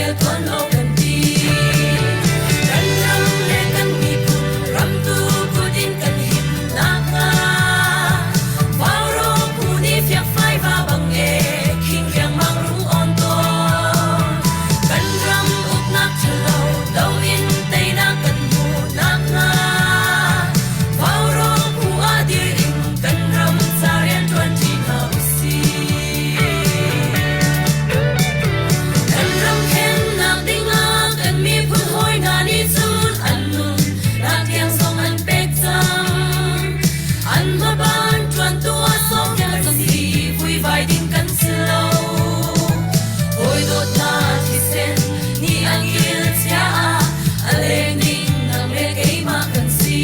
Riantuan lo kan ti. Kan ram le kan miphun ramtu kut in kan him nakhnga Vaurawng phu nih fiakfai va bang e khing riangmang rung awn tawn. Kan ram uknak ṭhalo do in teinak kan hmuh nakhnga Vaurawng phu ah dir in kan ram ca rianṭuan ṭi hna usih. Kan ram khennak dingah kan miphun hawi hna nih cun an nun nak tiang zong an pek cang. An hmaban ṭuantu ah sawmnak kan si vuivai ding kan si lo. Hawi dawtnak thisen nih an kil chia ah a leng ding nang le keimah kan si.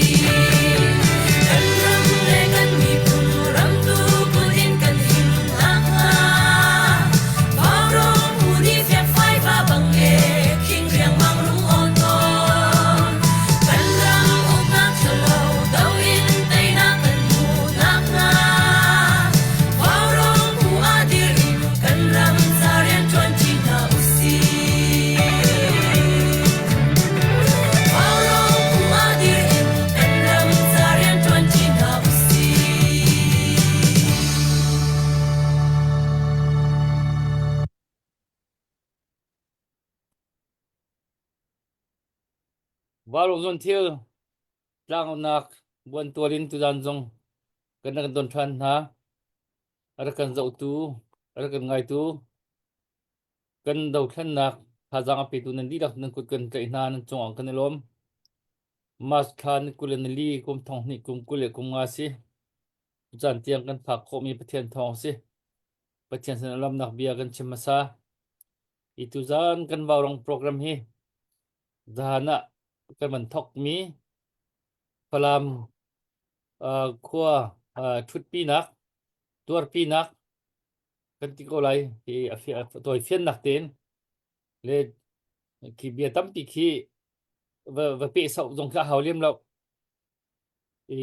Kan ram le kan miphun ramtu kut in kan him nakhnga Vaurawng phu nih fiakfai va bang e khing riangmang rung awn tawn. Kan ram uknak ṭhalo do in teinak kan hmuh nakhnga Vaurawng phu ah dir in kan ram ca rianṭuan ṭi hna usih. Vaurawng phu ah dir in kan ram ca rianṭuan ṭi hna usih. Vaurawng zawn thil tlangaunak buantual in tuzan zong kan rak don ṭhan hna. A rak kan zohtu, a rak kan ngaitu, kan dothlennak thazaang a petu nan dihlak nan kut kan tlaih hna nan cungah kan i lawm. March thla ni 20 le nili kum thong hnih kum 20 le kum nga si. Tucaan tiang kan phak khawhmi Pathian thawng si. Pathian sin lamnak bia kan chim hmasa. I tuzaan kan vaurong program hi zahan ah kan van thokmi Falam uh, khua uh, ṭhutpinak, tuarpinak kan ti ko lai hi a tawi fiannak tein le khi bia tampi khi va, va peh sau zong kha hau lem lo. I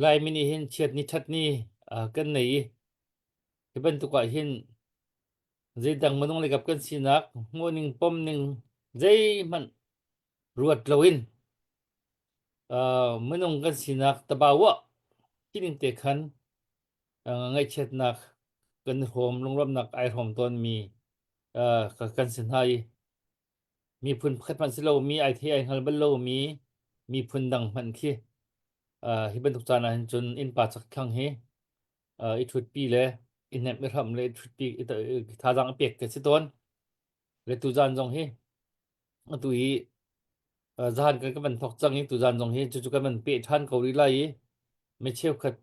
Laimi nih hin chiat ni ṭhat ni uh, kan nei i hi bantuk ah hin zeidang minung le kap kan sinak hmuhning pomning zeihmanh ruat loin uh, minung kan sinak tabawa tining te khan uh, ngaihchiatnak kan hrawm lunglawmhnak ai hrawm tawnmi uh, kan si hna i miphun pakhat hmanh si lomi ai thei ai hngal bal lomi miphun dang hmanh khi uh, hi bantuk caan ah hin cun innpa chakthlang hi uh, i ṭhutpi le i hnemh i hramh le i ṭhutpi i thazaang i pek ka si tawn le tuzaan zong hi atu hi uh, zahan kan kan van thok cang i tuzaan zong hi cucu kan van peh ṭhan ko rih lai i mi cheukhat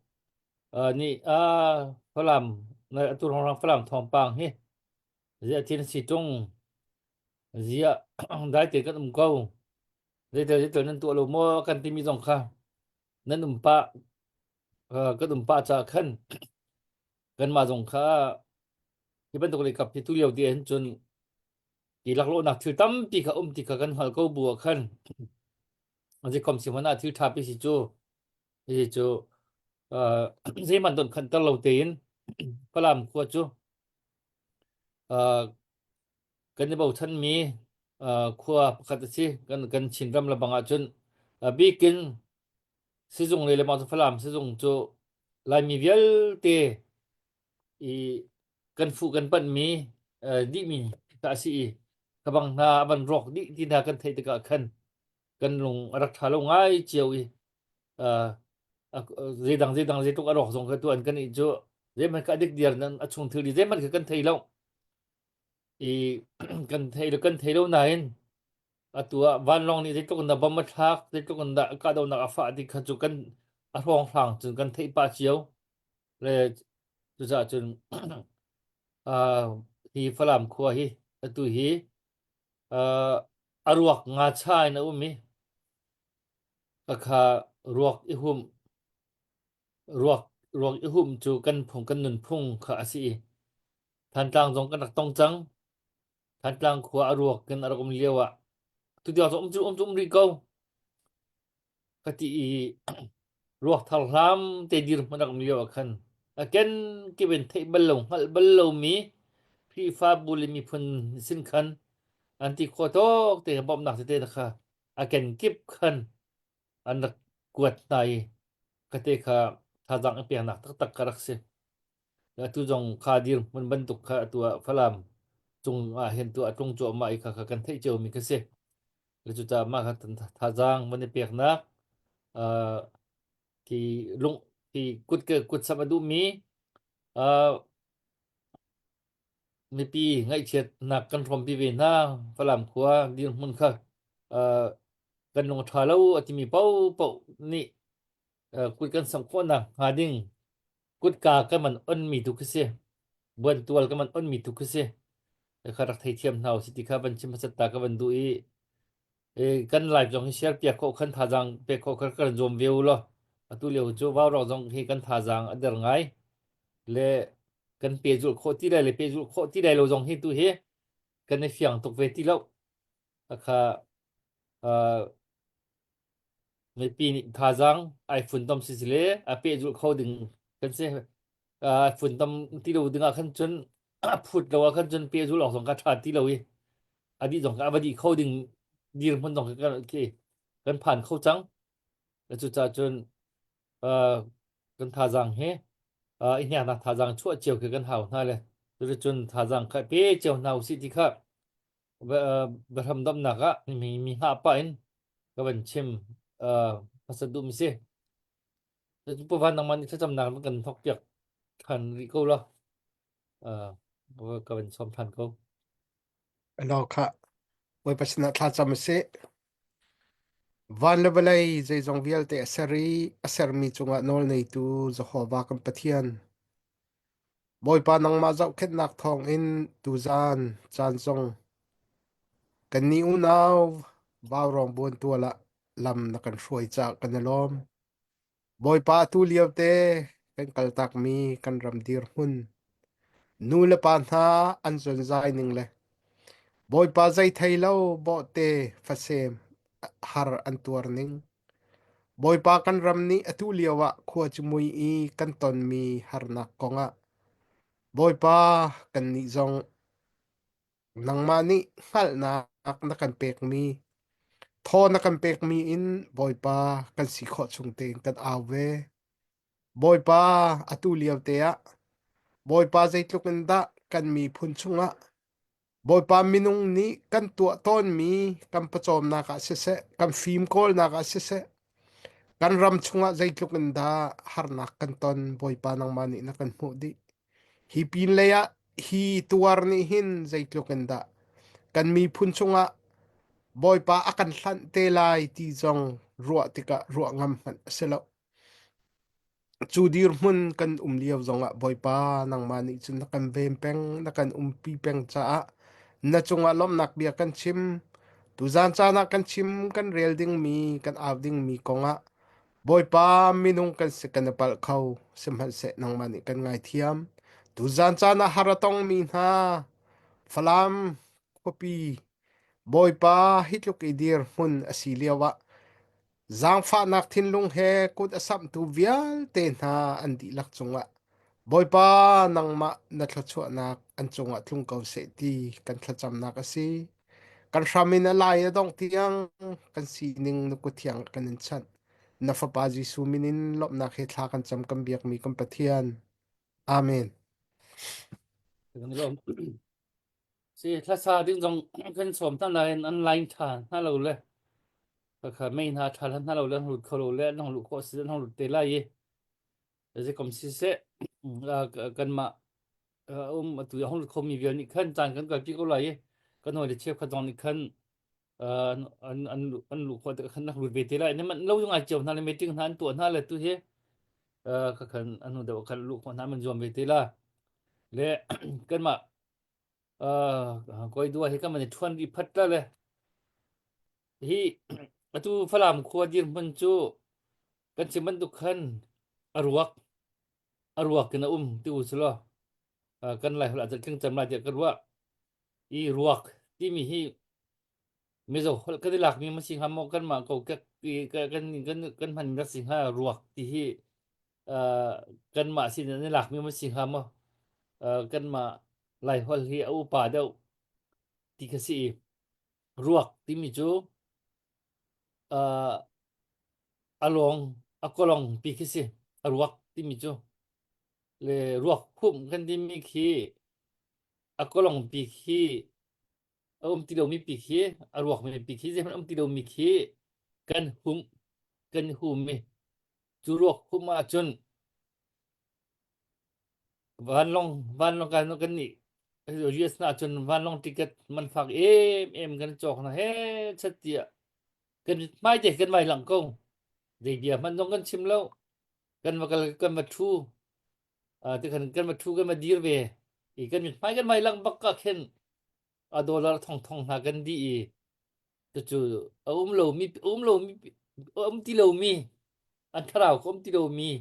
uh, nih uh, Falam atu rong Falam thawngpang hi ziah thin si ṭung ziah dai te kan um ko zeitel zeitel nan tuah lo maw kan timi zong kha nan um pah kan um pah caah khan kanmah zong kha hi bantuk lei kap hi tu lio ti ahhin cun ti laklawhnak thil tampi kha um ti kha kan hngal ko bu ah khan zikom si hmanh ah thil ṭha pi si cu hi cu zeihmanh don khan ter lo tein Falam khua cu kan i bochanmi khua pakhat a si kan kan Chinram le bang ahcun bikin sizung le lengmang cu Falam sizung cu Laimi vialte i kan fuh kan panhmi dihmi kha a si i ka bang hna a van rawk dih ti hna kan theih tikah khan kan lung a rak ṭha lo ngai cio i zeidang zeidang zeitluk a rawk zong kha tu an kan i cu zeihmanh kha a dik diar nan a chung thil di zeihmanh kha kan thei lo i kan thei lo kan thei lo nain Atu ah vanlawng nih zeitluk in dah bom a thlak, zeitluk in dah kahdohnak a fah ti kha cu kan a hrawnghrang cun kan theih pah cio. Le cucaah cun uh, hi Falam khua hi atu hi uh, a ruak ngacha in a um i kakha ruak i humh ruak ruak i humh cu kan phung kan nunphung kha a si i Thantlang zong kan rak tong cang. Thantlang khua a ruak in a rak um lio ah tu tiang cu um cu um cu um rih ko ka ti i ruak thar hlam te dir hmanh rak um lio ah khan a ken kip in theih bal lo hngalh bal lomi Khrihfabu le miphun sin khan. An ti khawh tawk te bawmhnak tete kha a kenkip khan an rak kuat hna i kate kha thazaang i peknak taktak ka rak si. Atu zong kha dirhmun bantuk kha atu ah Falam cung ah hin tu a tlung cuahmah i kha kha kan theih ciomi kha si. Le cucaah mah kha thazaang van i peknak uh, khi lung khi kut ke kut sam a duhmi uh, mipi ngaihchiatnak kan hrawmpi ve hna. Falam khua dirhmun kha uh, kan lung a ṭha lo a timi paohpaoh nih uh, kut kan samh khawhnak hnga ding kutka kan man onmi tu khi si. Buantual kan man onmi tu khi si. Kha rak theithiam hna usih ti kha van chim hmasat ta ka van duh i kan live zong hi share piak khawh khan thazaang pek khawh khan kan zuam ve u law atu lio cu vaurawng zong hi kan thazaang a der ngai le kan pehzulh khawh ti lai le pehzulh khawh ti lai lo zong hi tu hi kan i fiang tuk ve ti lo kha mipi nih thazaang ai funtom si le a pehzulh kho ding kan si ai funtom ti lo ding ah khan cun a phut lo ah khan cun pehzulh awk zong ka ṭha ti lo i a dih zong a va dih kho ding dirhmun zong kan kan phan kho cang cucaah cun kan thazaang hi i hniaknak thazaang chuah cio khi kan hau hna le cuticun thazaang kha pe cio hna usih ti kha biahram domnak ah mi mi hngah pah in ka van chim hmasa duhmi si. Pu Van nangmah nih thlacamnak na kan thawk piak than rih ko la. Ka van sawm than ko. Alo kha Bawipa sinah thlacam a si. Van le vawlei zeizong vialte a ser i a sermi cungah nawl neitu Jehovah kan Pathian. Bawipa nangmah zohkhenhnak thawngin tuzan caan zong kannih unau vaurawng buantual ah lam na kan hruai caah kan i lawm. Bawipa atu lio te kan kaltakmi kan ram dirhmun nu le pa hna an zonzai ning le Bawipa zei thei lo bawhte fasem har an tuar ning Bawipa kan ram nih atu lio ah khua cu mui i kan tonmi harnak kongah Bawipa kannih zong nangmah nih hngalhnak na kan pekmi thaw na kan pekmi in Bawipa kan si khawh chung tein kan au ve. Bawipa atu lio te ah Bawipa zeitluk in dah kan miphun chungah Bawipa minung nih kan tuah tawnmi kan pawcawmnak ah siseh, kan fim kawlnak ah siseh, kan ram chungah zeitluk in dah harnak kan ton Bawipa nangmah nih na kan hmuh dih. Hi pinlei ah hi tuar nih hin zeitluk in dah kan miphun chungah Bawipa a kan hlanh te lai ti zong ruah tikah ruah ngam hmanh a si lo. Cu dirhmun kan um lio zongah Bawipa nangmah nih cun na kan ven peng, na kan umpi peng caah na cungah lawmhnak bia kan chim. Tuzaan caan ah kan chim, kan rel dingmi, kan au dingmi kongah Bawipa minung kan si kan i palh kho, sihmanhseh nangmah nih kan ngaithiam. Tuzaan caan ah har a tongmi hna, Falam khuapi Bawipa hi tluk i dirhmun a si lioah Zaangfahnak thinlung he kut a samhtu vialte hna an dihlak cungah Bawipa nangmah na thluachuahnak an cungah tlung ko seh ti kan thlacamnak a si. Kan hram in a lai a dongh tiang kan sining na kut thiang kan in chanh. Na Fapa Jesuh min in lawmhnak he thla kan cam kan biakmi kan Pathian. Amen. Kan i lawm. Si hlasa ding zong kan sawm hna nain an line ṭha hna lo le kha mei hna ṭha hna lo le an lut kho lo le an hong luh khawh si an hong lut te lai i zeikom siseh kanmah um atu a hong lut khomi vial nih khan caan kan kalpi ko lai i kan hawi le cheukhat zong nih khan an an an an luh khawh tikah khan nak lut ve te lai ne man lo ngai cio hna le meeting hna an tuah hna le tu hi kha khan an hnu deuh khan luh khawh hna man zuam ve te la le kanmah Kawi dua hi kan van i ṭhuan rih phat la le hi atu Falam khua dirhmun cu kan chim bantuk khan a ruak a ruak in a um ti u sulaw kan Lai holh ah cun tling cem lai tiah ka ruah. I ruak timi hi Mizo holh kan i lakmi ma si hnga maw kanmah kokek i kan kan kan hmanmi rak si hnga ruak ti hi kanmah sin an i lakmi ma si hnga maw kanmah Laiholh hi a upa deuh ti kha si i. Ruak timi cu uh, a lawng a kolong pi khi si a ruak timi cu le ruak humh kan timi khi a kolong pi khi a um ti lomi pi khi a ruak mi pi khi zeihmanh um ti lomi khi kan humh kan hum i cu ruak humh ahcun Vanlawng vanlawng kan kan nih US na cun vanlawng ticket man fak em em kan cawk na he chat tiah kan hmai te kan vai lang ko zei bia hmanh zong kan chim lo kan va kal kan va thu ti khan kan va thu kan va dir ve i kan hmai kan vai lang bak ka khin a dollar thong thong hna kan di i cucu a um lomi um lomi a um ti lomi an thlarau ka um ti lomi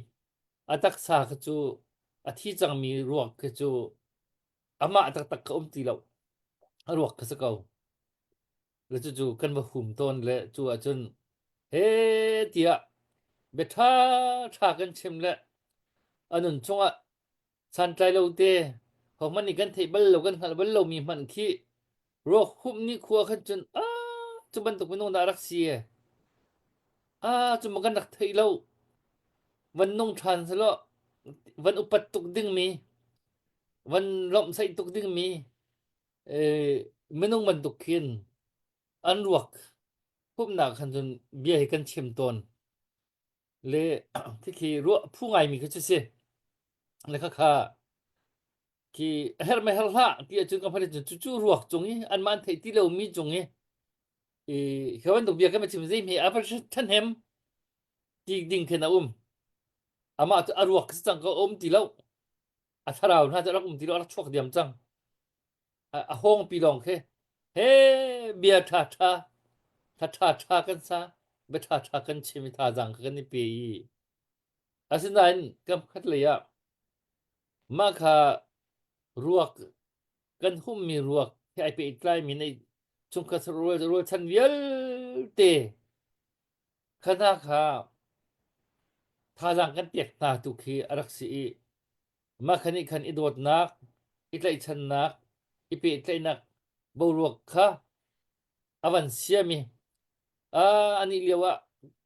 a taksa kha cu a thi cangmi ruak khi cu amah taktak ka um ti lo a ruak ka si ko le cucu kan va hum tawn le cu ahcun he tiah bia ṭha ṭha kan chim le a nun chungah santlai lo te hohmanh nih kan theih bal lo kan hngalh bal lomi hmanh khi ruak humh ni khua khan cun a cu bantuk minung dah rak si e a cu ma kan rak theih lo van nung ṭhan selaw van upat tuk dingmi van lawmhsaih tuk dingmi minung bantuk khin an ruak humhnak khan cun bia hi kan chim tawn le khikhi ruah phu ngaimi khi cu si le khakha khi her me her hlah ti ahcun ka hman cun cucu ruak cung i anmah an theih ti lomi cung i i khi bantuk bia kan chim zei hme a va ṭhahnem ti ding khin a um amah cu a ruak si cang ko um ti lo a thlarau hna cu a rak um ti lo a rak chuak diam cang a hawng pi lawng khi he bia ṭha ṭha ṭha ṭha ṭha kan sa bia ṭha ṭha kan chim i thazaang kha kan i pe i asinain kam khat lei ah mah kha ruak kan hummi ruak he ai pehtlaimi nei chungkhat rual rualchan vialte kha hna kha thazaang kan pek hna tu khi a rak si i Mah kha nih khan i dawtnak, i tlaihchannak, i pehtlaihnak boruak kha a van siam i anih lio ah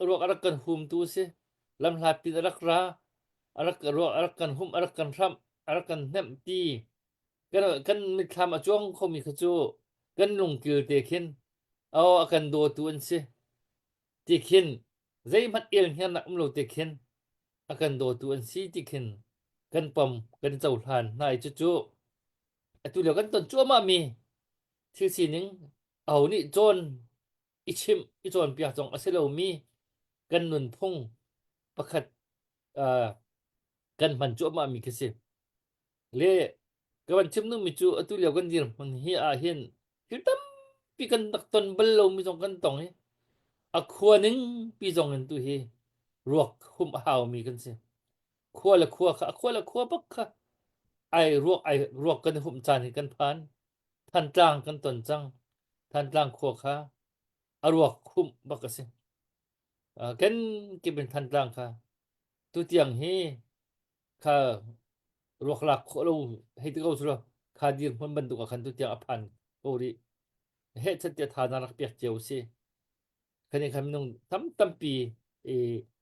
ruak a rak kan humtu a si. Lamhlat pin a rak ra, a rak ruak a rak kan humh, a rak kan hramh, a rak kan hnemh ti kan, kan mitthlam a cuang khomi kha cu kan lungkil te khin oh a kan dawtu an si ti khin zeihmanh elhngernak um lo te khin a kan dawtu an si ti khin kan pom kan cohlan hna i cucu atu lio kan ton cuahmahmi thil sining aho nih cawn i chimh i cawnpiak zong a si lomi kan nunphung pakhat uh, kan hman cuahmahmi khi si. Le ka van chim duhmi cu atu lio kan dirhmun hi ah hin thil tampi kan rak ton bal lomi zong kan tong i a khua ning pi zong in tu hi ruak humh a haumi kan si. Khua le khua kha a khua le khua bak kha ai ruak ai ruak kan humh caan hi kan phan. Thantlang kan ton cang. Thantlang khua kha a ruak humh bak a si. Uh, kan kip in Thantlang kha tutiang hi kha ruak lak khawh lo hei ti ko su kha dirhmun bantuk ah khan tutiang a phan ko rih heh chat tiah thazaang rak pek cio si khani khan minung tam tampi i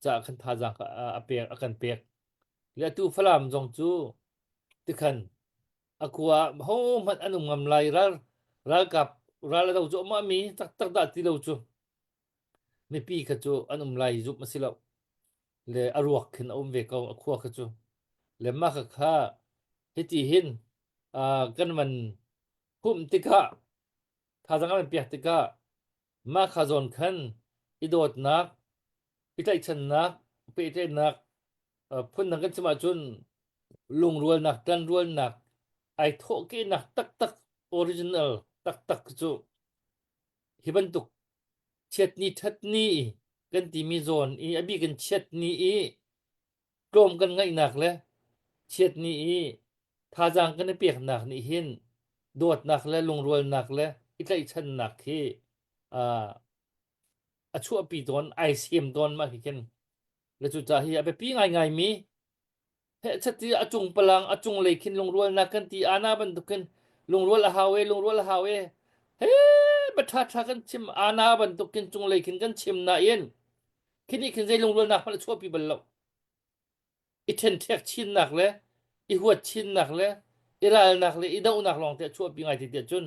ca khan thazaang a pek a kan pek le atu Falam zong cu tikhan a khua ho hmanh an um ngam lai ral ralkap ral a do cu amah mi taktak dah ti lo cu mipi kha cu an um lai zumh a si lo le a ruak khin a um ve ko a khua kha cu le mah kha kha hiti hin uh, kan van humh tikah thazaang kan pek tikah mah kha zawn khan i dawtnak i tlaihchannak pehtlaihnak uh, phundang kan chim ahcun lungrualnak ṭanrualnak ai thawhkehnak taktak original taktak cu hi bantuk chiatni ṭhatni kan timi zawn i a bik in chiatni i tlawm kan ngaihnak le chiatni i thazaang kan i peknak nih hin dawtnak le lungrualnak le i tlaihchannak hi uh, a chuahpi tawn ai sem tawn mah hi khin le cucaah hi a biapi ngaingaimi Hehchat i a cung palang a cunglei khin lungrualnak kan ti ana bantuk khin lungrual a hau e lungrual a hau e he bia ṭhaṭha kan chim ana bantuk khin cunglei khin kan chim nain khi nih khin zei lungrualnak hmanh a chuahpi bal lo. I ṭhenṭhek chinnak le i huat chinnak le i ralnak le i dohnak lawngte a chuahpi ngai ti tiah cun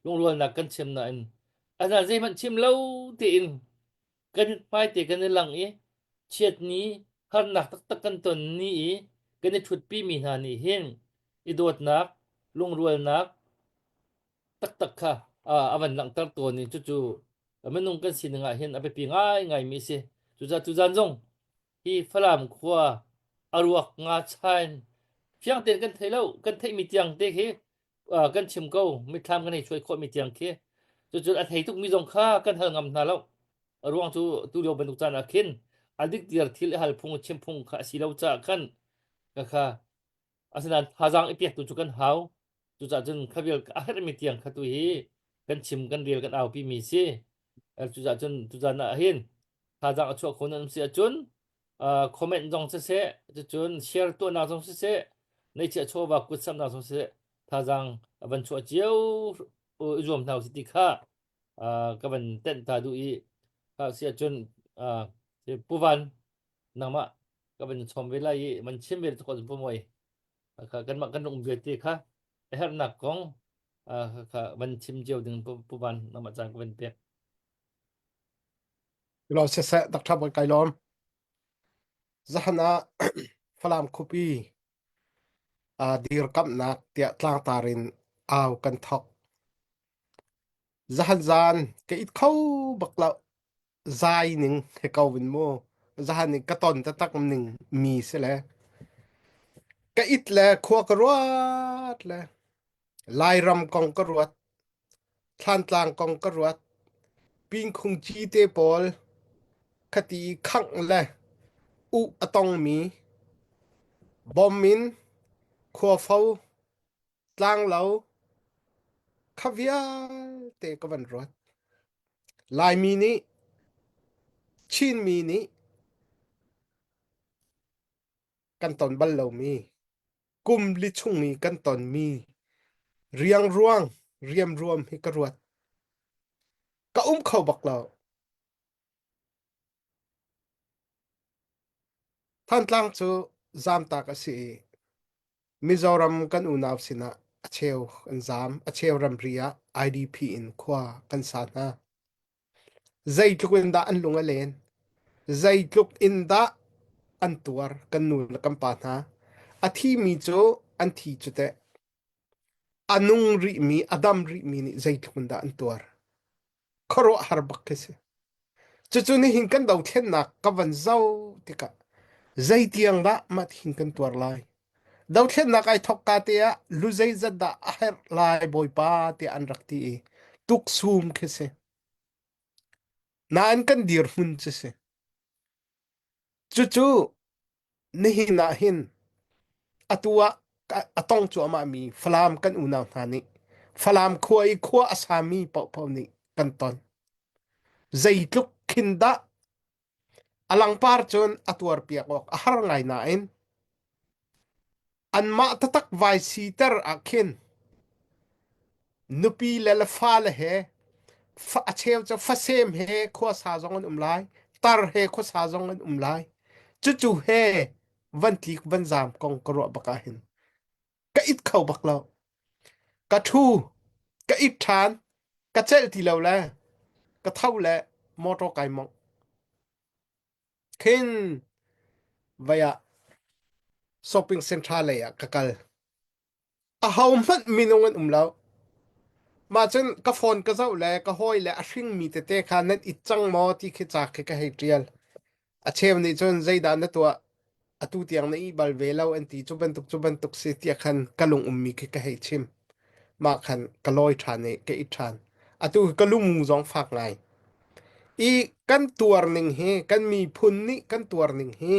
lungrualnak kan chim nain asinain zeihmanh chim lo tein kan hmaite kan i lang i chiatni harnak taktak kan ton ni i kan i ṭhutpi mi hna nih hin i dawtnak lungrualnak taktak kha a van langhter tawn i cucu minung kan sining ah hin a biapi ngaingaimi a si. Cucaah tuzan zong hi Falam khua a ruak nga chain fiang tein kan thei lo kan theihmi tiang te khi kan chim ko mitthlam kan hei chuai khawhmi tiang khi cucu a thei tukmi zong kha kan hal ngam hna lo a ruang cu tu lio bantuk caan ah khin a dikdir thil i hal phung chim phung kha a si lo caah khan ka kha asinain thazaang i pek tu cu kan hau cucaah cun kha vial a herhmi tiang kha tu hi kan chim kan rel kan aupi mi si cucaah cun tuzan ah hin thazaang a chuah kho nan si ahcun comment zong siseh cucun share tuahnak zong siseh neihchiah chawva kut samnak zong siseh thazaang a van chuah cio i zuam hna usih ti kha ka van tenh ta duh i kha si ahcun Pu Van nangmah ka van chom ve lai i van chim ve ko pu moi kha kanmah kan ung vialte kha a herhnak kong kha van chim cio ding pu Van nangmah caan ka van pek. Lo siseh Dr. Bawi kai lawm. Zahan ah Falam khuapi aa dirkamhnak tiah tlangtar in au kan thok. Zahan zan ka it kho bak lo. Zai ning he ko in mu. Zahan in ka ton taktak ning mi si le. Ka it le khua ka ruat le Lairam kong ka ruat. Thlantlang kong ka ruat. Pingkhung ci te pawl khati khangh le uh a tongmi bom in khuafo tlanglo kha vialte ka van ruat. Laimi nih Chinmi nih kan ton bal lomi kum li chung i kan tonmi riangruang riamruam hi ka ruat. Ka um kho bak lo. Thantlang cu zamtak a si i Mizoram kan unau sinah a cheu an zam, a cheu ramri ah IDP in khua kan sa hna. Zeitluk in dah an lung a len? Zeitluk in dah an tuar kan nu le kan pa hna? A thimi cu an thi cu teh. A nung rihmi, a dam rihmi nih zeitluk in dah an tuar? Khuaruahhar bak khi si. Cucu nihin kan dothlennak ka van zoh tikah zeitiang dah mah hin kan tuar lai? Dothlennak ai thawkka te ah lu zeizat dah a herh lai Bawipa tiah an rak ti i tuksum khi si. Nain kan dirhmun cu si. Cucu nihin ah hin atu ah a tong cuahmah mi Falam kan unau hna nih Falam khua i khua a sami paohpaoh nih kan ton. Zeitluk khin dah A langpar cun a tuarpiak awk a har ngai nain anmah taktak vai siter ah khin nupi le le fale he fa, a cheu cu fasem he khuasa zong an um lai tar he khuasa zong an um lai cucu he van tlik van zaam kong ka ruah bak ah hin ka it kho bak lo ka ṭhu ka it ṭhan ka celh ti lo le ka tho le motor kai mongh khin vai ah shopping center lei ah ka kal aho hmanh minung an um lo mah cun ka phone ka zoh le ka hawi le a hringmi tete kha nan it cang maw ti khi ca khi ka hei ṭial A cheu nih cun zeidah na tuah atu tiang na ih bal ve lo an ti cu bantuk cu bantuk si tiah khan ka lung ummi khi ka hei chim. Mah khan ka lawi ṭhan i ka it ṭhan. Atu ka lumu zong fak ngai. I kan tuar ning hi kan miphun nih kan tuar ning hi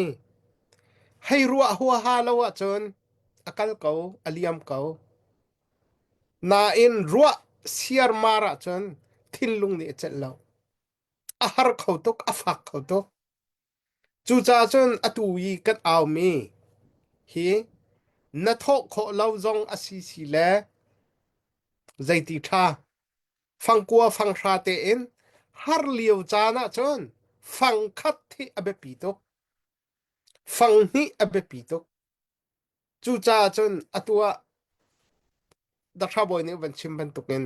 hei ruah huaha lo ahcun a kal ko a liam ko. Nain ruah siarmar ahcun thinlung nih a celh lo. A har kho tuk, a fak kho tuk. Cucaah cun atu i kan aumi hi na thawh khawh lo zong a si si le zeiti ṭha. Fangkua fanghra tein har lio caan ahcun fangkhat hi a biapi tuk. Fanghnih a biapi tuk. Cucaah cun atu ah Dahra bawi nih van chim bantukin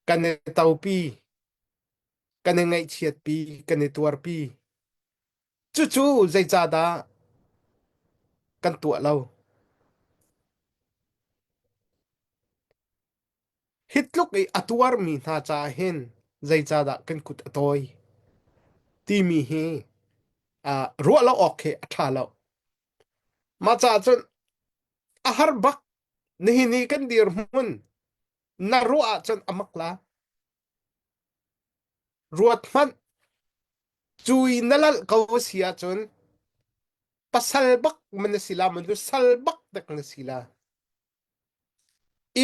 kan i topi, kan i ngaihchiatpi, kan i tuarpi. Cucu zeicahdah kan tuah lo? Hi tluk i a tuarmi hna caah hin zeicahdah kan kut a tawi timi hi uh, ruah lo awk khi a ṭha lo. Mah caah cun a har bak nihin i kan dirhmun na ruah ahcun a mak la. Ruat hmanh cu i na lalh ko a si ahcun pasal bak man na si la man cu sal bak dek na si la.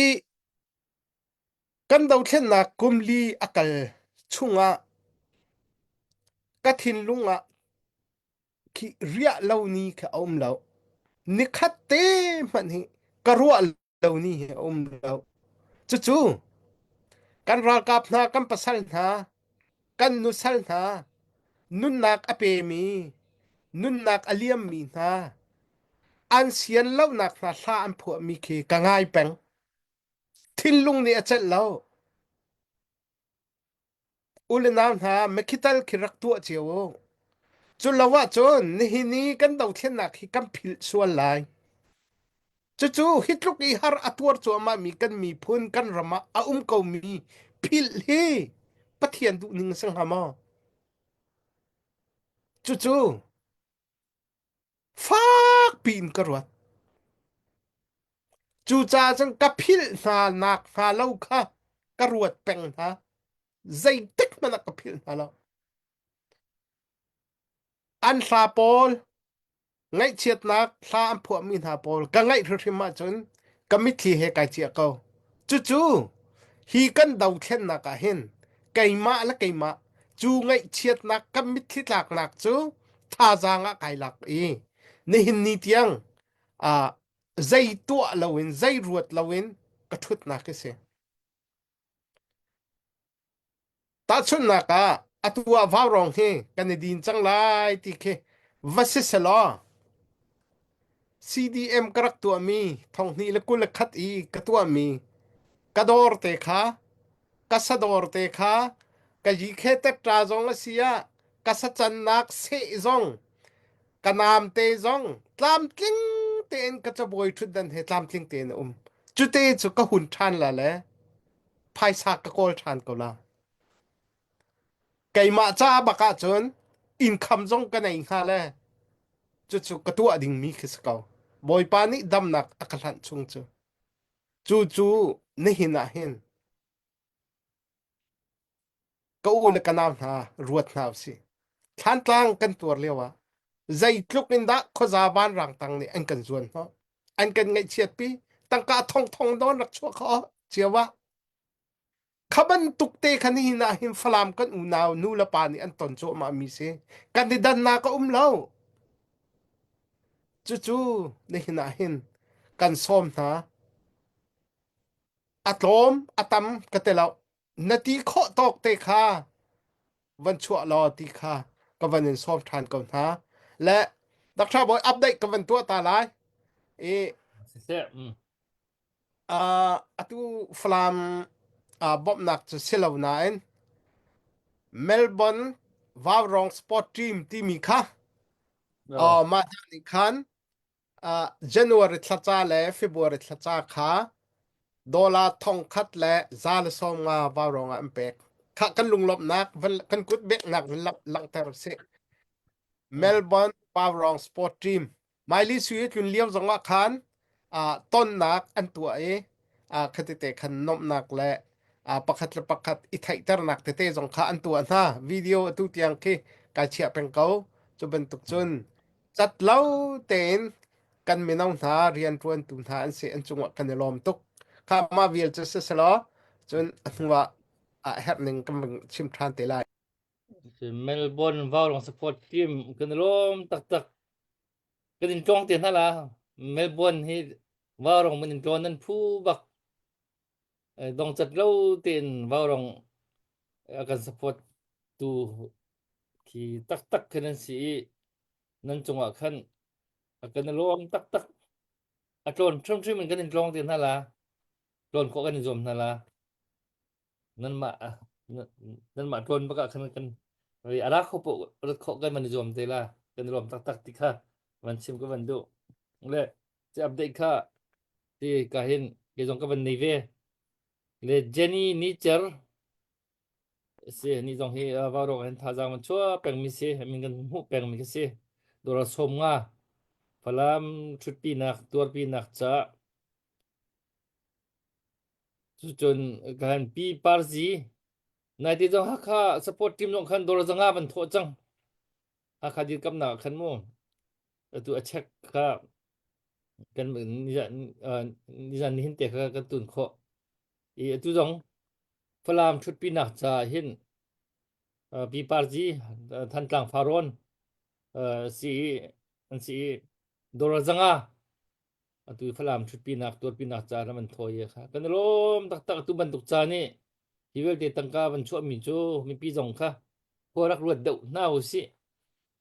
I kan dothlennak kum li a kal chungah ka thinlung ah khi riah lo ni kha a um lo. Nikhat te hmanh hi ka ruah lo ni hi a um lo. Cucu kan ralkap hna, kan pasal hna, kan nusal hna, nunnak a pemi, nunnak a liammi hna, an sian lonak hna hla an phuahmi khi ka ngai peng. Thinlung nih a celh lo. U le nau hna, mekhital khi rak tuah cio u. Cu lo ahcun nihin i kan dothlennak hi kan philh sual lai. Cucu hi tluk i har a tuar cuahmahmi kan miphun kan ram ah a um komi philh hi Pathian duhning a si hnga maw? Cucu fak piin ka ruat. Cucaah cun ka philh hna nak hnga lo kha ka ruat peng hna. Zeitik hmanh ah ka philh hna lo. An hla pawl, ngaihchiatnak hla an phuahmi hna pawl ka ngaih hrimhrim ahcun ka mitthli he kai ciah ko. Cucu hi kan dothlennak ah hin keimah le keimah cu ngaihchiatnak kan mitthli tlaknak cu thazaang ah kai lak i nihin ni tiang ah zei tuah loin zei ruat loin ka ṭhutnak hi si. Tahchunhnak ah atu ah vaurawng hi kan i din cang lai ti khi va si selaw CDM ka rak tuahmi thonghnih le 21 i ka tuahmi ka dawr te kha ka sadawr te kha ka yikhe tetṭa zong a si ah ka sacannak seh zong ka namte zong tlamtling tein ka cabuai ṭhutdan he tlamtling tein a um. Cute cu ka hun ṭhan la le phaisa ka kawl ṭhan ko la. Keimah ca bak ahcun income zong ka nei hnga le cucu ka tuah dingmi khi si ko. Bawipa nih damnak a ka hlanh chung cu. Cu cu nihin ah hin ka u le ka nau hna ruat hna usih. Thlantlang kan tuar lio ah zeitluk in dah khuaza vanrang tang nih an kan zuan hnawh an kan ngaihchiatpi tangka thongthong nawn rak chuah kho cio ah kha bantuk te khan hi na hin Falam kan unau nu le pa nih an ton cuahmah mi si kan i dannak a um lo cucu nihin ah hin kan sawm hna a tlawm a tam ka ti lo na ti khawh tawk te kha van chuah law ti kha ka van in sawm ṭhan ko hna le Dr. Bawi update ka van tuah ta lai i Siseh, mm. uh, atu Falam uh, bawmhnak cu si lo nain Melbourne Vaurong Sport Team timi kha No. uh, mah hna nih khan uh, January thlaca le February thlaca kha dollar 1000 le 150 vaurong ah an pek. Kha kan lunglawmhnak kan kut beknak langhter si. Melbourne Vaurong Sport Team Miley Sui tlun lio zong ah khan uh, tonnak an tuah i uh, khatite khan nomhnak le uh, pakhat le pakhat i theihternak tete zong kha an tuah hna. Video atu tiang khi kai chiah peng ko. Cu bantuk cun cat lo tein kan mino hna rianṭuantu hna an si an cungah kan i lawm tuk kha mah vial cu si selaw cun a hnuah a herh ning kan vun chim ṭhan te lai Melbourne Vaurong support team kan i lawm taktak. Kan in tlawng te hna la. Melbourne hi Vaurong mun in tlawn nan phu bak. Dongcat lo tein vaurong a kan support tu khi taktak khin an si i nan cungah khan a kan i lawm taktak. A tlawn hrimhrim in kan in tlawng te hna la. Tlawn khawh kan in zuam hna la. Nanmah nanmah tlawn bak ah khan kan a ra kho poh rat khawh kan van i zuam te la. Kan i lawm taktak ti kha van chim ka van duh. Le ci update kha ti ka hin kei zong ka van nei ve. Le Jenny Nicer si ni zong hi vaurawk hin thazaang van chuah pengmi si min kan hmuh pengmi ka si. Dora som nga Falam ṭhutpinak tuarpinak caah cucun kan pi Parzi naite zong Hakha support team zong khan dora zanga van thawh cang. Hakha dirkamnak ah khan mu atu a check kha kan nizan nizan nihin te kha kan tun khawh i atu zong Falam ṭhutpinak caah hin Pi Parzi Thantlang Farrawn si an si i Dora zanga atu Falam ṭhutpinak tuarpinak caah ram an thawi kha kan i lawm taktak atu bantuk ca nih hi vialte tangka van chuahmi cu mipi zong kha khua rak ruat deuh hna usih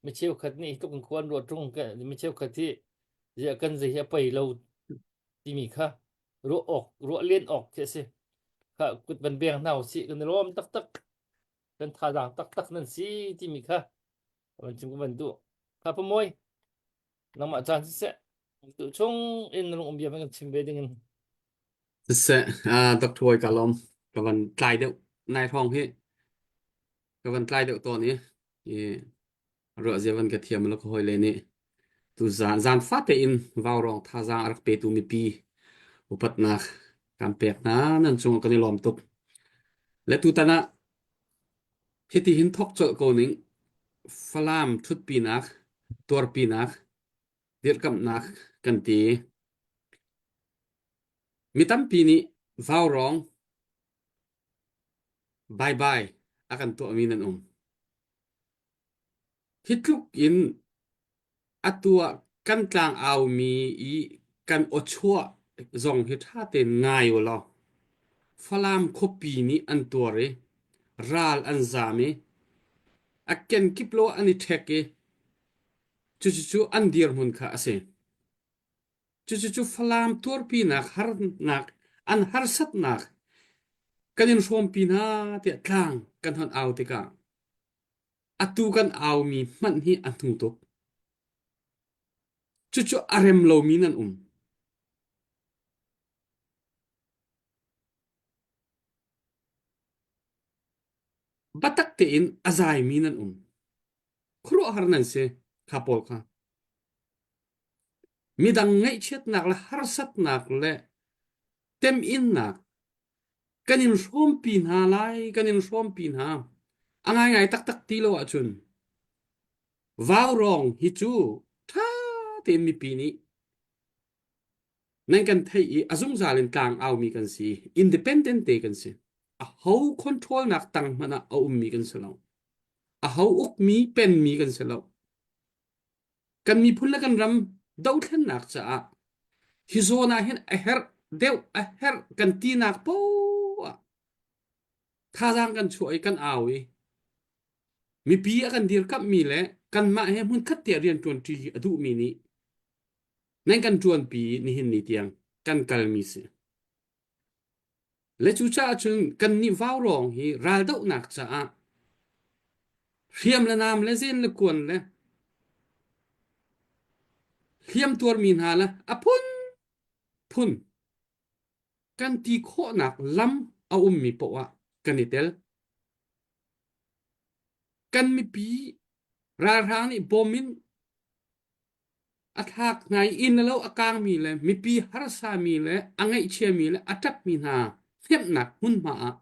mi cheukhat nih hi tluk in khua an ruat ṭung mi cheukhat hi ziah kan zei hi a pei lo timi kha ruah awk ruah len awk khi a si kha kut van beng hna usih kan i lawm taktak kan thazaang taktak nan si timi kha van chim ka van duh kha pamoy nangmah caan siseh tu chung in lung um bia van kan chim ve ding in Siseh, ah, Dr. Hawi ka lawm. Ka van tlai deuh nai hrawng hi. Ka van tlai deuh tawn i i ruah zia van ka thiam lo ka hawi le nih tu zan zan fate in vaurawng thazaang a rak petu mipi upatnak kan pek hna nan cung kan i lawm tuk. Le tutan ah hiti hin thok colh ko ning Falam ṭhutpinak tuarpinak dirhkamhnak kan ti. Mi tampi nih vaurawng baibai a kan tuahmi nan um. Hi tluk in atu ah kan tlangaumi i kan awchuah zong hi ṭha tein ngai u law Falam khuapi nih an tuar i ral an zaam i a kenkip lo an i ṭhek i cucucu an dirhmun kha a si. Cucucu Falam tuarpinak harnak an harsatnak kan in hrawmpi hna tiah tlang kan hon au tikah atu kan aumi hmanh hi a hnu tuk. Cucu a rem lomi nan um. Biatak tein a zaimi nan um. Khuaruahhar nan si kha pawl kha. Midang ngaihchiatnak le harsatnak le teminnak kan in hrawmpi hna lai, kan in hrawmpi hna. A ngaingai taktak ti lo ahcun vaurawng hi cu ṭha tein mipi nih nan kan theih i a zungzal in tlang aumi kan si. Independent te kan si. A ho control nak tang hmanh ah a ummi kan si lo. A ho ukmi penmi kan si lo. Kan miphun le kan ram dothlennak caah hi zawn ah hin a herh deuh a herh kan tinak poah thazaang kan chuah i kan au i mipi a kan dirkamhmi le kanmah he hmunkhat te rian ṭuanṭi a duhmi nih nan kan ṭuanpi nihin ni tiang kan kalmi si. Le cucaah cun kannih vaurawng hi raldohnak caah hriam le nam le zen le kuan le hliam tuarmi hna le a phunphun kan ti khawhnak lam a ummi poah ah kan i tel. Kan mipi ralhrang nih bom in A thlak hna i inn le lo a kaangmi le mipi harsami le a ngaihchiami le a ṭapmi hna hnemhnak hmunhma ah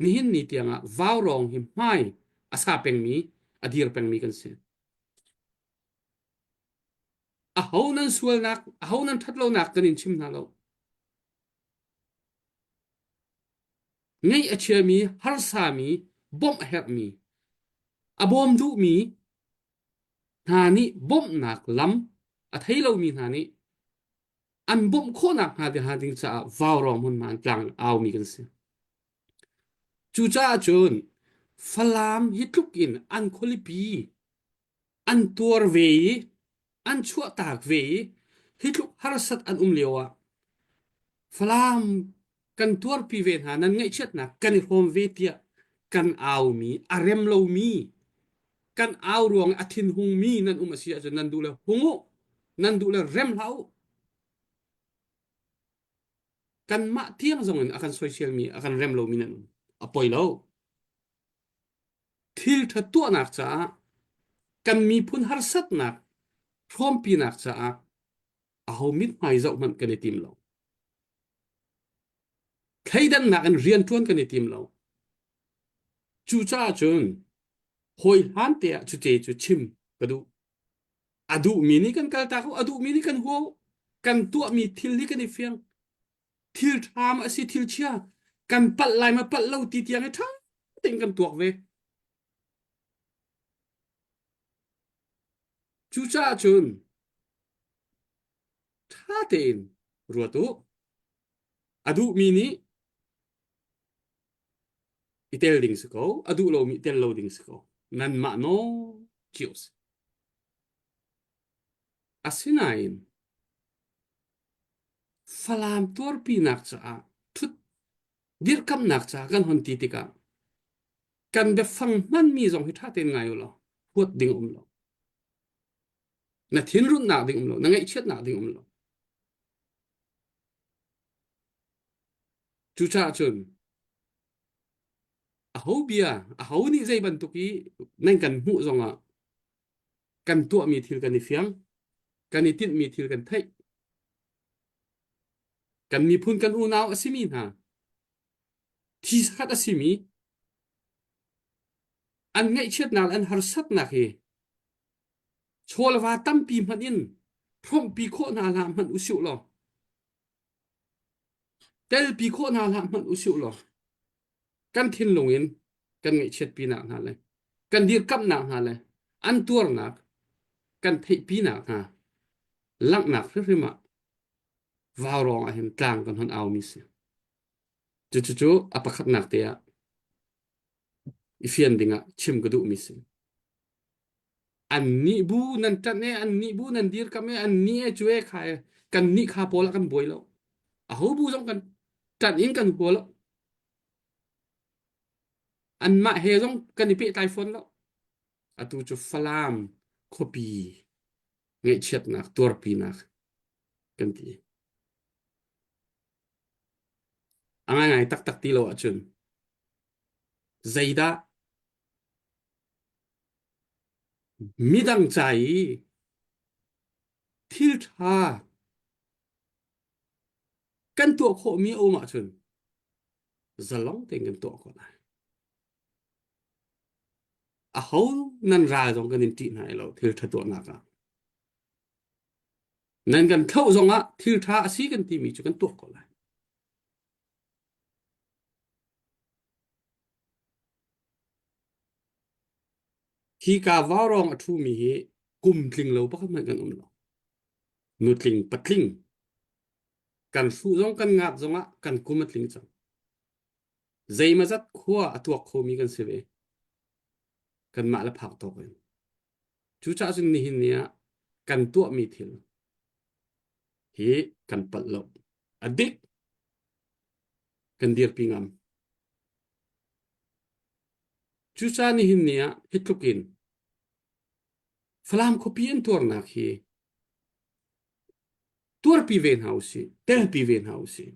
nihin ni tiangah vaurawng hi hmai a sa pengmi, a dir pengmi kan si. Aho nan sualnak, aho nan ṭhatlonak kan in chim hna lo. Ngaih a chiami, harsami, bawmh a herhmi, a bawm duhmi hna nih bawmhnak lam a thei lomi hna nih. An bawmh khawhnak hnga te hnga ding caah vaurawng hmunhma an tlang aumi kan si. Cucaah cun Falam hi tluk in an khualipi an tuar ve i an chuahtak ve i hi tluk harsat an um lio ah Falam kan tuarpi ve hna nan ngaihchiatnak kan i hrawm ve tiah kan aumi a rem lomi kan au ruang a thinhungmi nan um a si ahcun nan duh le hung u nan duh le rem hlah u kanmah tiang zong in a kan soiselmi a kan rem lomi nan um a poi lo thil ṭha tuahnak caah kan miphun harsatnak hrawmpinak caah aho mithmai zoh hmanh kan i tim lo. Thleidannak in rianṭuan kan i tim lo. Cucaah cun hawi hlan te ah cuce cu chim ka duh. A duhmi nih kan kaltak u, a duhmi nih kan hua u. Kan tuahmi thil hi kan i fiang. Thil ṭha ma a si thil chia kan palh lai ma palh lo ti tiang i ṭha tein kan tuak ve. Cucaah cun ṭha tein ruat u. A duhmi nih i tel ding si ko, a duh lomi i tel lo ding si ko. Nanmah nawl cio si. Asinain Falam tuarpinak caah ṭhut dirkamnak caah kan hon ti tikah kan biafang hmanmi zong hi ṭha tein ngai u law huat ding um lo. Na thinrunnak ding um lo, na ngaihchiatnak ding um lo. Cucaah cun aho bia, aho nih zei bantuk i nan kan hmuh zongah kan tuahmi thil kan i fiang, kan i tinhmi thil kan theih. Kan miphun kan unau a simi hna, thi sakhat a simi, an ngaihchiatnak le an harsatnak hi chawlva tampi hmanh in hrawmhpi khawh hna hlah hmanh usih law telpi khawh hna hlah hmanh usih law kan thinlung in kan ngaihchiatpinak hna le kan dirkamhnak hna le an tuarnak kan theihpinak hna langhnak hrimhrim ah vaurawng ah hin tlang kan hon aumi si. Cucu a pakhatnak te ah i fian dingah chim ka duhmi si. Annih bu nan ṭanh e, annih bu nan dirkamh e, annih e cu e kha e, kannih kha pawl ah kan buai lo. Aho bu zong kan ṭanh in kan hua lo. Anmah he zong kan i pehtlai fawn lo. Atu cu Falam khuapi ngaihchiatnak tuarpinak kan ti. A ngaingai taktak ti lo ahcun zeidah midang ca i thil ṭha kan tuah khawhmi a um ahcun zalong tein kan tuah khawh lai. Aho nan ral zong kan in ṭih hna i lo thil ṭha tuahnak ah. Nan kan thlauh zongah thil ṭha a si kan timi cu kan tuah ko lai. Hika vaurawng a ṭhumi hi kum tling lo pakhat hmanh kan um lo. Nutling patling kan hruh zong kan ngak zongah kan kum a tling cang. Zeimazat khua a tuak khomi kan si ve. Kanmah le phak tawk in. Cucaah cun nihin ni ah kan tuahmi thil hi kan palh lo. A dik kan dirpi ngam. Cucaah nihin ni ah hi tluk in Falam khuapi an tuarnak hi tuarpi ve hna usih, telpi ve hna usih.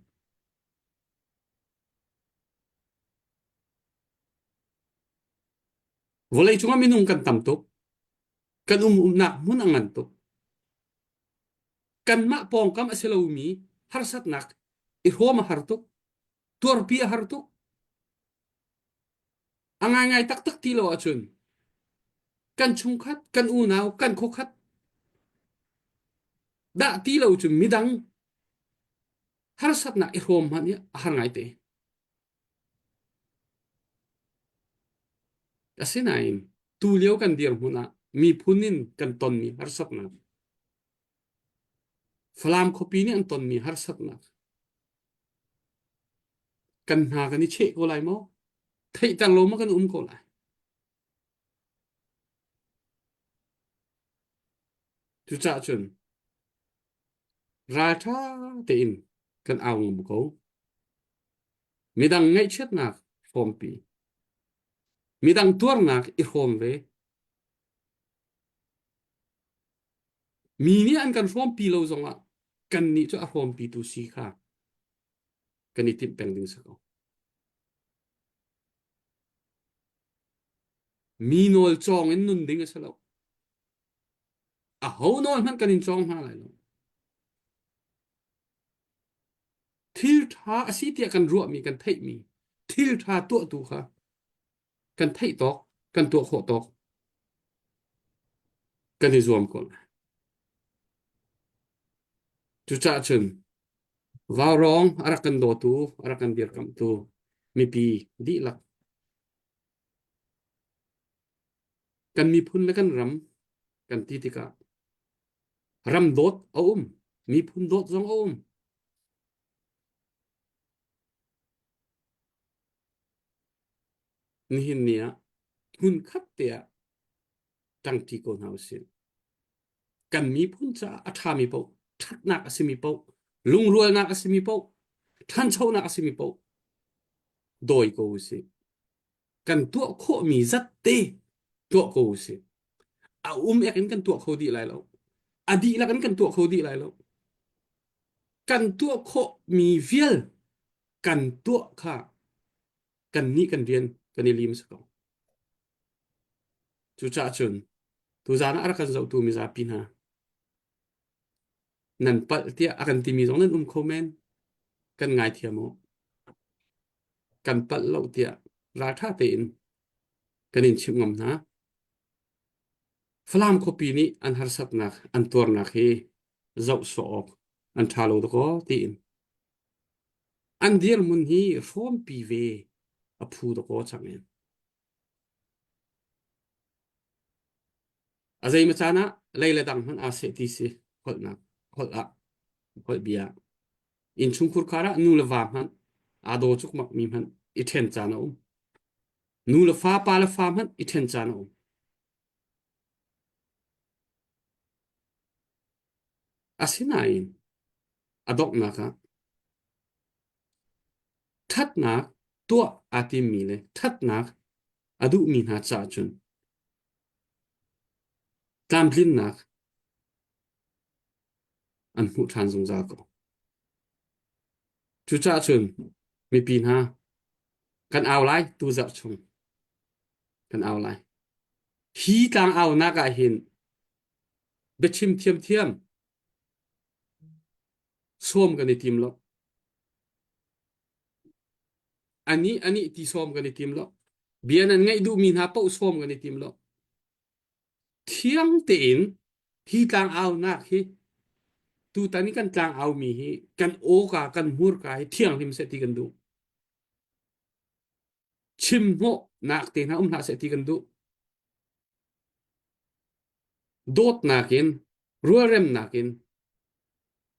Vawleicung ah minung kan tam tuk. Kan um umnak hmun a ngan tuk. Kanmah pawngkam a si lomi harsatnak i hrawm a har tuk. Tuarpi a har tuk. A ngaingai taktak ti lo ahcun kan chungkhat, kan unau, kan khuakhat dah ti lo cu midang harsatnak i hrawm hmanh hi a har ngaite. Asinain tulio kan dirhmun ah miphun in kan tonmi harsatnak. Falam khuapi nih an tonmi harsatnak kan hna kan i cheh ko lai maw? Theihter lo maw kan um ko lai? Cucaah cun ralṭha tein kan au ngam ko. Midang ngaihchiatnak hrawmpi, midang tuarnak i hrawm ve. Mi nih an kan hrawmpi lo zongah kannih cu a hrawmpitu si kha kan i timh peng ding si ko. Mi nawl cawng in nun ding a si lo. Aho nawl hmanh kan in cawng hna lai lo. Thil ṭha a si tiah kan ruahmi, kan theihmi thil ṭha tuahtu kha kan theih tawk, kan tuah khawh tawk kan i zuam ko lai. Cucaah cun vaurawng a rak kan dawtu, a rak kan dirkamhtu mipi dihlak kan miphun le kan ram kan ti tikah ram dawt a um, miphun dawt zong a um. Nihin ni ah hmunkhat te ah ṭangṭi ko hna usih. Kan miphun caah a ṭhami paoh, ṭhatnak a simi paoh, lungrualnak a simi paoh, ṭhanchonak a simi paoh dawi ko usih. Kan tuah khawhmi zat te tuah ko usih. A um ek in kan tuah kho dih lai lo. A dihlak in kan tuah kho dih lai lo. Kan tuah khawhmi vial kan tuah kha kannih kan rian kan i lim si ko. Cucaah cun tuzaan ah a rak kan zohtu mizapi hna nan palh tiah a kan timi zong nan um kho men. Kan ngaithiam u. Kan palh lo tiah ralṭha tein kan in chimh ngam hna. Falam khuapi nih an harsatnak an tuarnak hi zoh sawh awk an ṭha lo dakaw tiin An dirhmun hi hrawmpi ve a phu dawkaw cang in. A zeimaw caan ah lei le dang hmanh aa seh ti si holhnak holh ah holh bia ah. Innchungkhur khar ah nu le va hmanh aa daw cukmak mi hmanh i ṭhen caan a um. Nu le fa, pa le fa hmanh i ṭhen caan a um. Asinain a donghnak ah ṭhatnak tuah aa timmi le ṭhatnak a duhmi hna caah cun tlamtlinnak an hmuh ṭhan zungzal ko. Cucaah cun mipi hna kan au lai tuzarh chung kan au lai. Hi tlang aunak ah hin biachim thiamthiam sawm kan i tim lo. Anih anih ti sawm kan i tim lo. Bia nan ngaih duhmi hna paoh sawm kan i tim lo. Thiang tein hi tlang aunak hi tutan i kan tlang aumi hi kan awka kan hmurka hi thianghlim seh ti kan duh. Chim hnawhnak te hna um hlah seh ti kan duh. Dawtnak in, rualremnak in,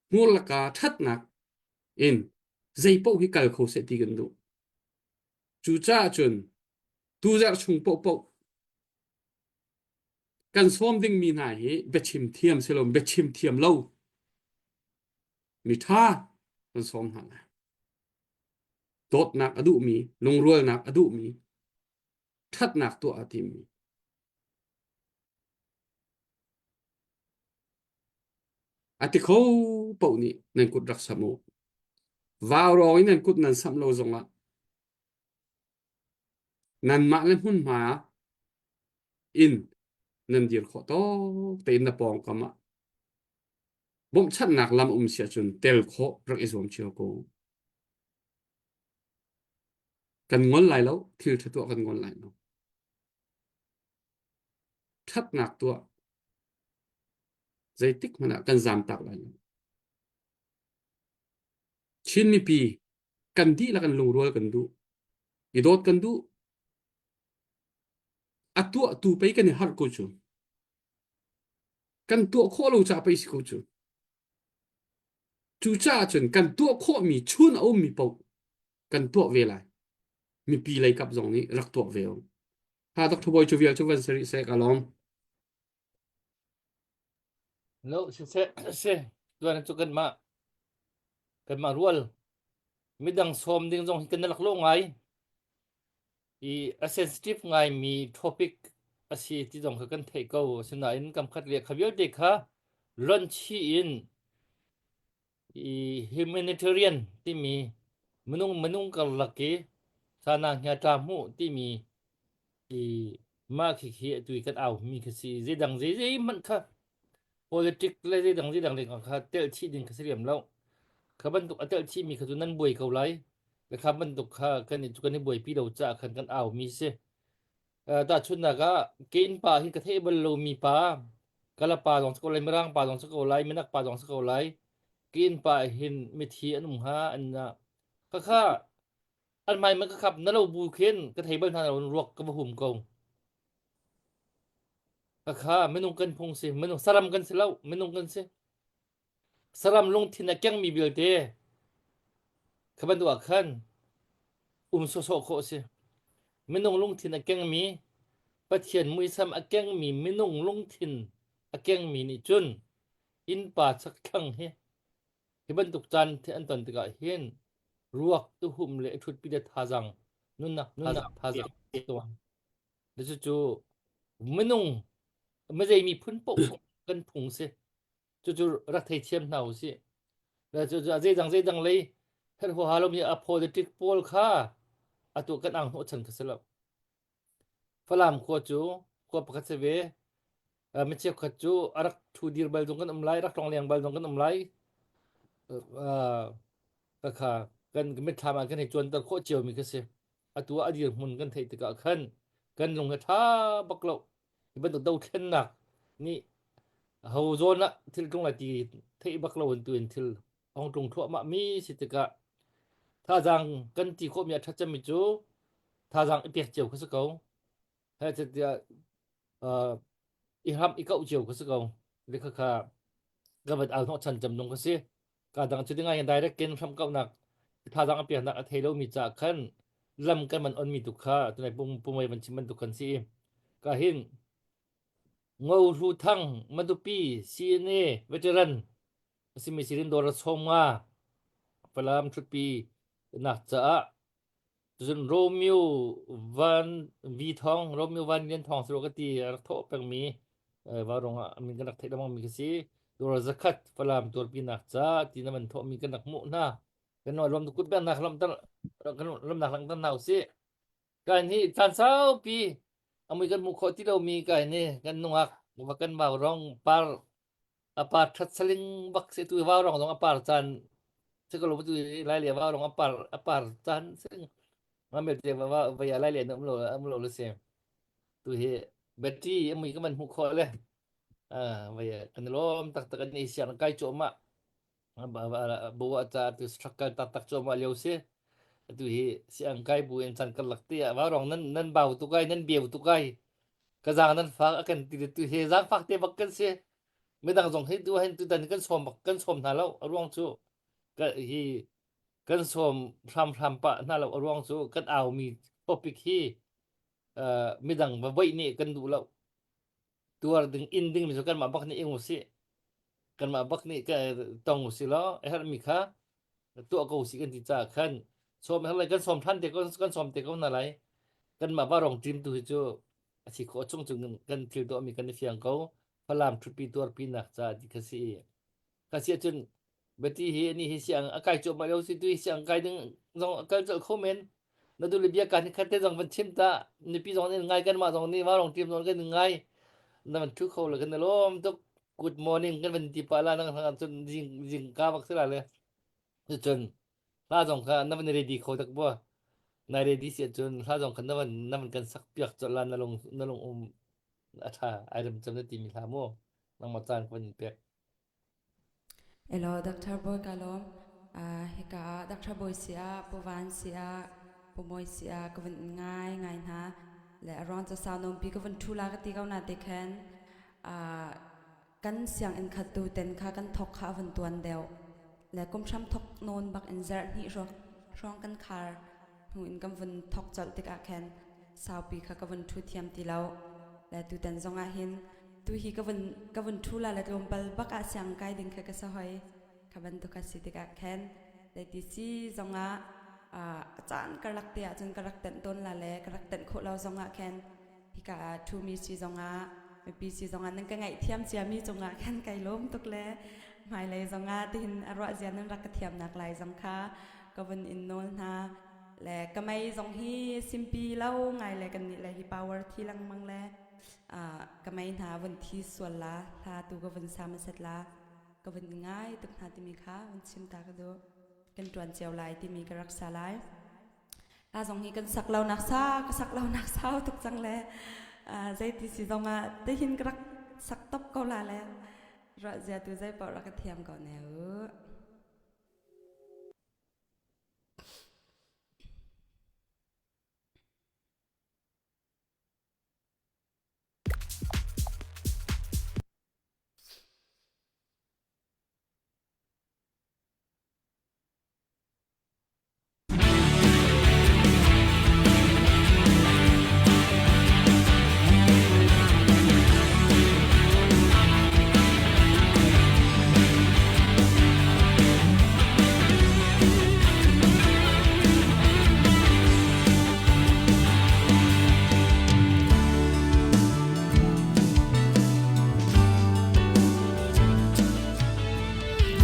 hmurlaka ṭhatnak in zeipaoh hi kal kho seh ti kan duh. Cucaah cun tuzarh chung paohpaoh kan sawm dingmi hna hi biachim thiam si lo biachim thiam lo mi ṭha kan sawm hna lai. Dawtnak a duhmi, lungrualnak a duhmi, ṭhatnak tuah a timmi. A ti kho paoh nih nan kut rak samh u. Vaurawng in nan kut nan samh lo zongah nanmah le hmunhma in nan dir khawh tawk tein na pawngkam ah bawmhchanhnak lam um si ahcun tel khawh rak i zuam cio ko. Kan ngol lai lo, thil ṭha tuah kan ngol lai lo. Ṭhatnak tuah zeitik hmanh ah kan zamtak lai lo. Chin mipi kan dihlak in lungrual kan duh. I dawt kan duh. A tuah tu pei kan i harh ko cu. Kan tuah khawh lo ca pei si ko cu. Cucaah cun kan tuah khawhmi chun a ummi paoh kan tuah ve lai. Mipi lei kap zong nih rak tuah ve u. Ha Dr. Bawi cu vial cu van si rih seh ka lawm. No, siseh, si. Tuan cu kanmah kanmah rual midang sawm ding zong hi kan rak lo ngai. I a sensitive ngaimi topic a si ti zong kha kan theih ko. Asinain kam khat le kha vialte kha lonh chih in i humanitarian timi minung minung karlak i sana hngia hmuh timi i mah khi khi atu i kan au mi khi si zeidang zei zei hmanh kha politic le zeidang zeidang le kha telh chih ding kha si lem lo kha bantuk a telh chih mi kha cu nan buai ko lai le kha bantuk kha kan i kan i buaipi lo caah khan kan au mi si tahchunhnak ah kein pa hi ka theih bal lo mi pa kala pa zong si ko lai mirang pa zong si ko lai minak pa zong si ko lai kein pa hin mithi an um ha an kha kha an hmai man ka khap na lo bu khin ka thei bal hna lo ruak ka va hum ko ka kha minung kan phung si minung saram kan si lo minung kan si saram lungthin a kengmi vialte kha bantuk ah khan um sawsawh khawh si minung lungthin a kengmi Pathian muisam a kengmi minung lungthin a kengmi nih cun innpa chakthlang hi Hi bantuk caan an ton tikah hin ruak tuhum le ṭhutpi le thazaang nunnak nunnak thazaang tuan. Cucu minung mizei miphun paoh kan phung si. Cucu rak theithiam hna usih. Cucu zeidang zeidang lei herh huaha lomi a politic pawl kha atu kan ang hnawhchan kha si lo. Falam khua cu khua pakhat si ve. Mi cheukhat cu a rak ṭhu dir bal zong kan um lai, rak tlongleng bal zong kan um lai. Khakha kan mitthlam ah kan hei cuanter khawh ciomi kha si. Atu ah a dirhmun kan theih tikah khan kan lung hi ṭha bak lo. Hi bantuk dothlennak nih ho zawn ah thil tlung lai ti theih bak lo in tu in thil hong tlung thluahmah mi si tikah thazaang kan ti khawhmi a ṭhat cemmi cu thazaang i pek cio kha si ko. He tiah uh, i hram i kauh cio kha si ko. Le khakha ka vat al hnawh chan cem dong kha si. Ka dang cu dingai direct ken hram kauhnak thazaang a peknak a thei lomi ca khan lam kan man on mi tu kha tunai pum pumai van chim bantuk kan si. Ka hin Ngo Hlu Thang Matupi CNA veteran asimi sirin dawr sawm nga Falam ṭhutpi nak caah cun Romeo Van Vi Thawng Romeo Van Lian Thawng siro ka ti a rak thawh pengmi vaurawng ah min kan rak theih lengmang mi ka si dawr zakhat Falam tuarpinak ca ti na man thawhmi kan rak hmuh hna kan lawm kut nak lamter kan lamnak langhter hna usih Kan hi caan saupi a mui kan hmuh khawh ti lomi kan hi kan nungak va kan vaurawng par a par ṭhat saling bak si tu vaurawng zong a par caan si ko lo tu lai le vaurawng a par a par caan sing ngamel te va va ya lai le um lo um lo le si tu hi battery a mui ka man hmuh khawh le ah va ya kan lawm tak tak an ni siang kai chu ma Bawa ca tu struggle taktak cuahmah lio si. Atu hi siang kai bu in chan karlak te ah vaurawng nan nan bau tuk ai nan beu tuk ai ka zaang nan fak a kan ti tu hi zaang fak te bak kan si. Midang zong hi tu hin tutan kan sawm bak kan sawm hna lo a ruang cu ka hi kan sawm hramhram pah hna lo a ruang cu kan au mi topic hi uh, midang va voih nih kan duh lo. Tuar ding in ding mi cu kanmah bak nih ing usih. Kanmah bak nih tong usih law a herhmi kha tuah ko usih kan ti caah khan sawm herh lai kan sawm than te ko kan sawm te ko hna lai. Kanmah varong team tu hi cu a si khawh chung chung kan thil tuahmi kan i fiang ko. Falam ṭhutpi tuarpi nak caah ti kha si. Kha si ahcun Bati hi ani hi siang a kai cuahmah lio si tu hi siang kai ding zong a kal colh kho men. Na du le bia kan khat te zong van chim ta nipi zong nih ngai kan mah zong nih varong team zong kan ngai na van thu kho le kan lawm tuk good morning kan van ti pa la nang hang cun jing jing ka bak sila le cun hla zong kha na van ready kho tak bua na ready si cun hla zong kha na van na van kan sak piak chol la na lung na lung um a tha ai rem cham na ti mi hla mu nangmah caan kan pek Elaw Doctor Bawi ka lawm. Uh, hika ah Doctor Bawi si ah, Pu Van si ah, Pu Mawi si ah ka vun ngai ngai hna. Le a ruang cu sau nawnpi ka vun ṭhu la ka ti ko na te khan uh, kan sianginn khat tu ten kha kan thok kha a vun tuan deuh. Le kum hram thok nawn bak in zarh hnih hrawng kan khar hnu in kan vun thok colh tikah khan saupi kha ka vun ṭhu thiam ti lo. Le tutan zong ah hin tu hi ka vun ṭhu la le tlawmpal bak ah siang kai ding kha ka si hoi. Kha bantuk a si tikah khan zeiti si zongah a caan ka rak te ahcun ka rak tenh tawn la le ka rak tenh khawh lo zongah khan hika ah ṭhumi si zongah mipi si zongah nan ka ngaihthiam ciami cungah khan kai lawm tuk le hmailei zongah tihin a ruah zia nan rak ka thiamnak lai zong kha ka vun in nawl hna le ka mei zong hi simpi lo ngai le kan nih le hi power thi lengmang le ka mei hna vun thi sual la hla tu ka vun sa hmasat la ka vun ngai tuk hna timi kha vun chim ta ka duh kan ṭuan cio lai timi ka rak sa lai hla zong hi kan sak lo nak sa ka sak lo nak sau tuk cang le zeiti si zong ah tihin ka rak sak top ko la le ruah zia tu zei paoh rak ka thiam ko ne u.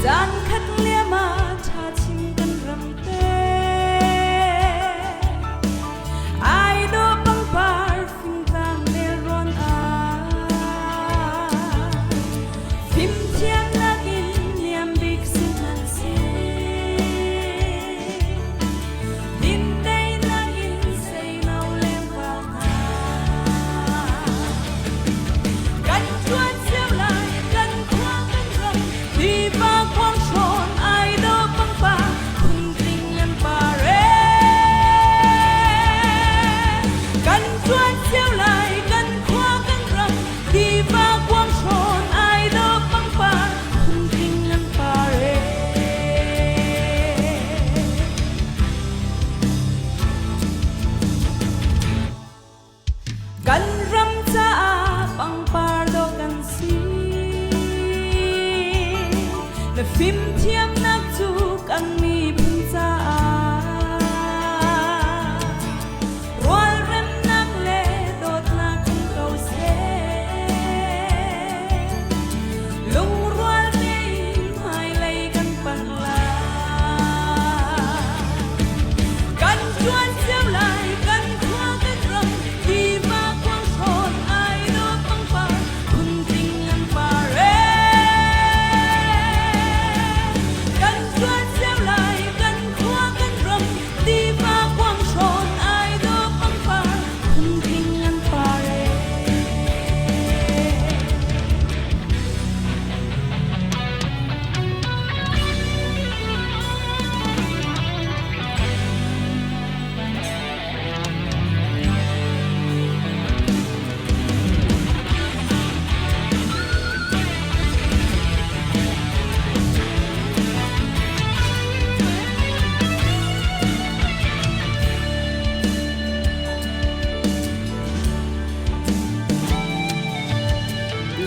Caan khat liam ah ṭha chin kan ram te. Ai dawh pangpar fingtlang nelrawn ah. Fimthiamnak in liam bik si hmanhseh. Dinteinak in seino lengvang hna. Kan ṭuan cio lai, kan khua kan ram, pipa khuang hrawn ai dawh pangpar, phungtling an par ee. Kan ṭuan cio lai, kan khua kan ram, pipa kuang hrawn ai dawh pangpar, phungtling an par ee. Kan ram caah pangpar dawh kan si. Na fimthiamnak cu kan miphun caah rualremnak le dawtnak um ko seh. Lungrual tein hmailei kan panh lai. Kan ṭuan cio lai, kan khua kan ram, tiva kuang hrawn ai dawh pangpar, phuntling an par ee. Kan ṭuan cio lai, kan khua kan ram, tiva kuang hrawn ai dawh pangpar, phuntling an par ee.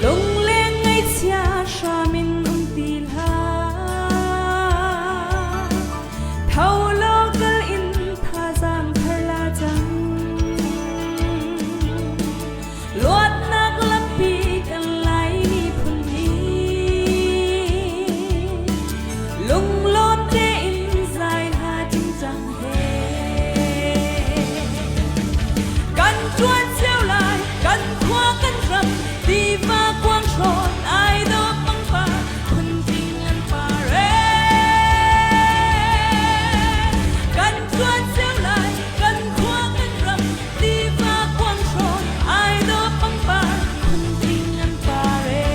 Lungleng ngaihchia hram in um ti hlah. Tho law kal in thazaang thar la cang. Luatnak lampi kan Lai miphun nih lunglawm tein zai hla cingcang he. Kan ṭuan cio lai, kan khua kan ram, tiva kuang hrawn ai dawh pangpar, phuntling an par ee. Kan ṭuan cio lai, kan khua kan ram, tiva kuang hrawn ai dawh pangpar, phuntling an par ee.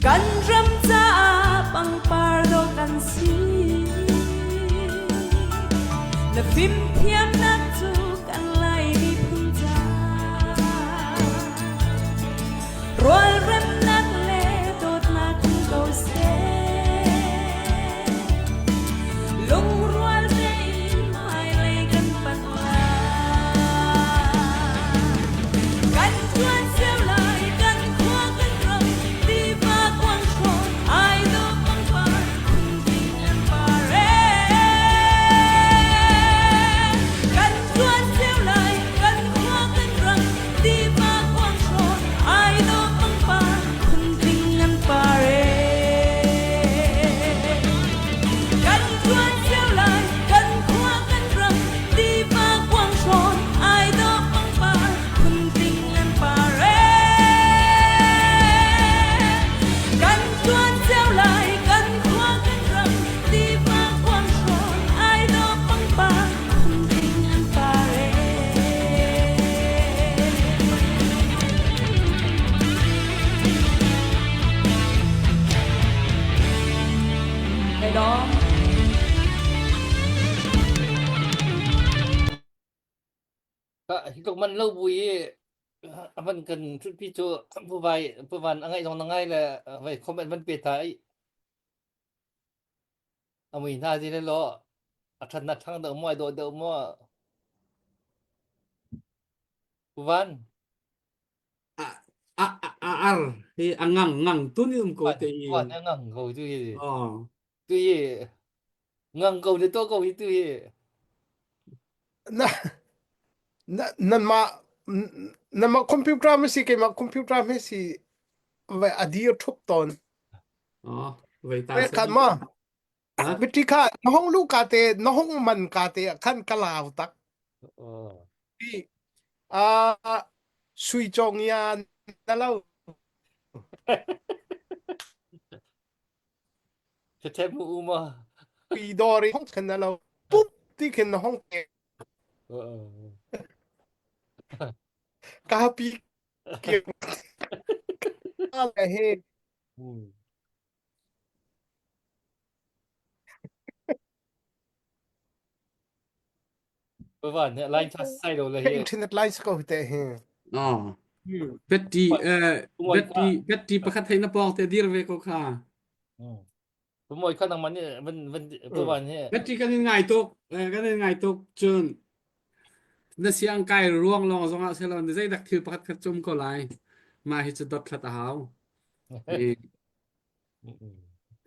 Kan ram caah pangpar dawh kan si. Na fimthiamnak cu kan Lai miphun caah. Rualremnak le dawtnak um ko seh. Lungrual tein hmailei kan panh lai. Kan ṭuan cio lai, kan khua kan ram, tiva kuang hrawn, ai dawh pangpar, phunking an par ee. Kan ṭuan cio lai, kan khua kan ram, tiva kuang hrawn, ai dawh pangpar, phunking an par ee. Kan ṭuan cio lai, kan khua kan ram, tiva kuang hrawn, ai dawh pangpar, phunting an par ee. Kan ṭuan cio lai, kan khua kan ram, tiva kuang hrawn, ai dawh pangpar, phunting an par ee. Kai lawm. Hi tluk man lo bu i a van kan ṭhutpi cu puvai puvan a ngaih zong na ngai le vai comment van pe ta i a mui hna zi le law a ṭhatnak ṭhang deuh maw ai dawh deuh maw puvan A a a ar hi a ngang ngang tun i um ko te i. Puvan a ngang ko tu hi Oh. tu hi ngang ko le to ko hi tu hi Na na nanmah nanmah computer ma si keimah computer ma si vai a dir ṭhup tawn. Oh, vai ta Vai sa. khan ma Ha? Biti kha na hong lu ka te na hong man ka te ah khan ka lau tak. Oh. I a sui cong ya na lo. Tete mu u ma. Pi dor i hong khan na lo. Pup ti khin na hong te. Ka pi ke le he. Van he line tha sai lo le hi. Internet line ko te he. Oh. Betty eh Betty Betty pakhat thei na pawng te dir ve ko kha. Pumoi kha nang man ni van van pu van he. Betty kan in ngai tuk kan in ngai tuk cun na siang kai ruang lawng zong ah selo na zeidak thil pakhat khat cum ko lai. Mah hi cu dot thlat a hau.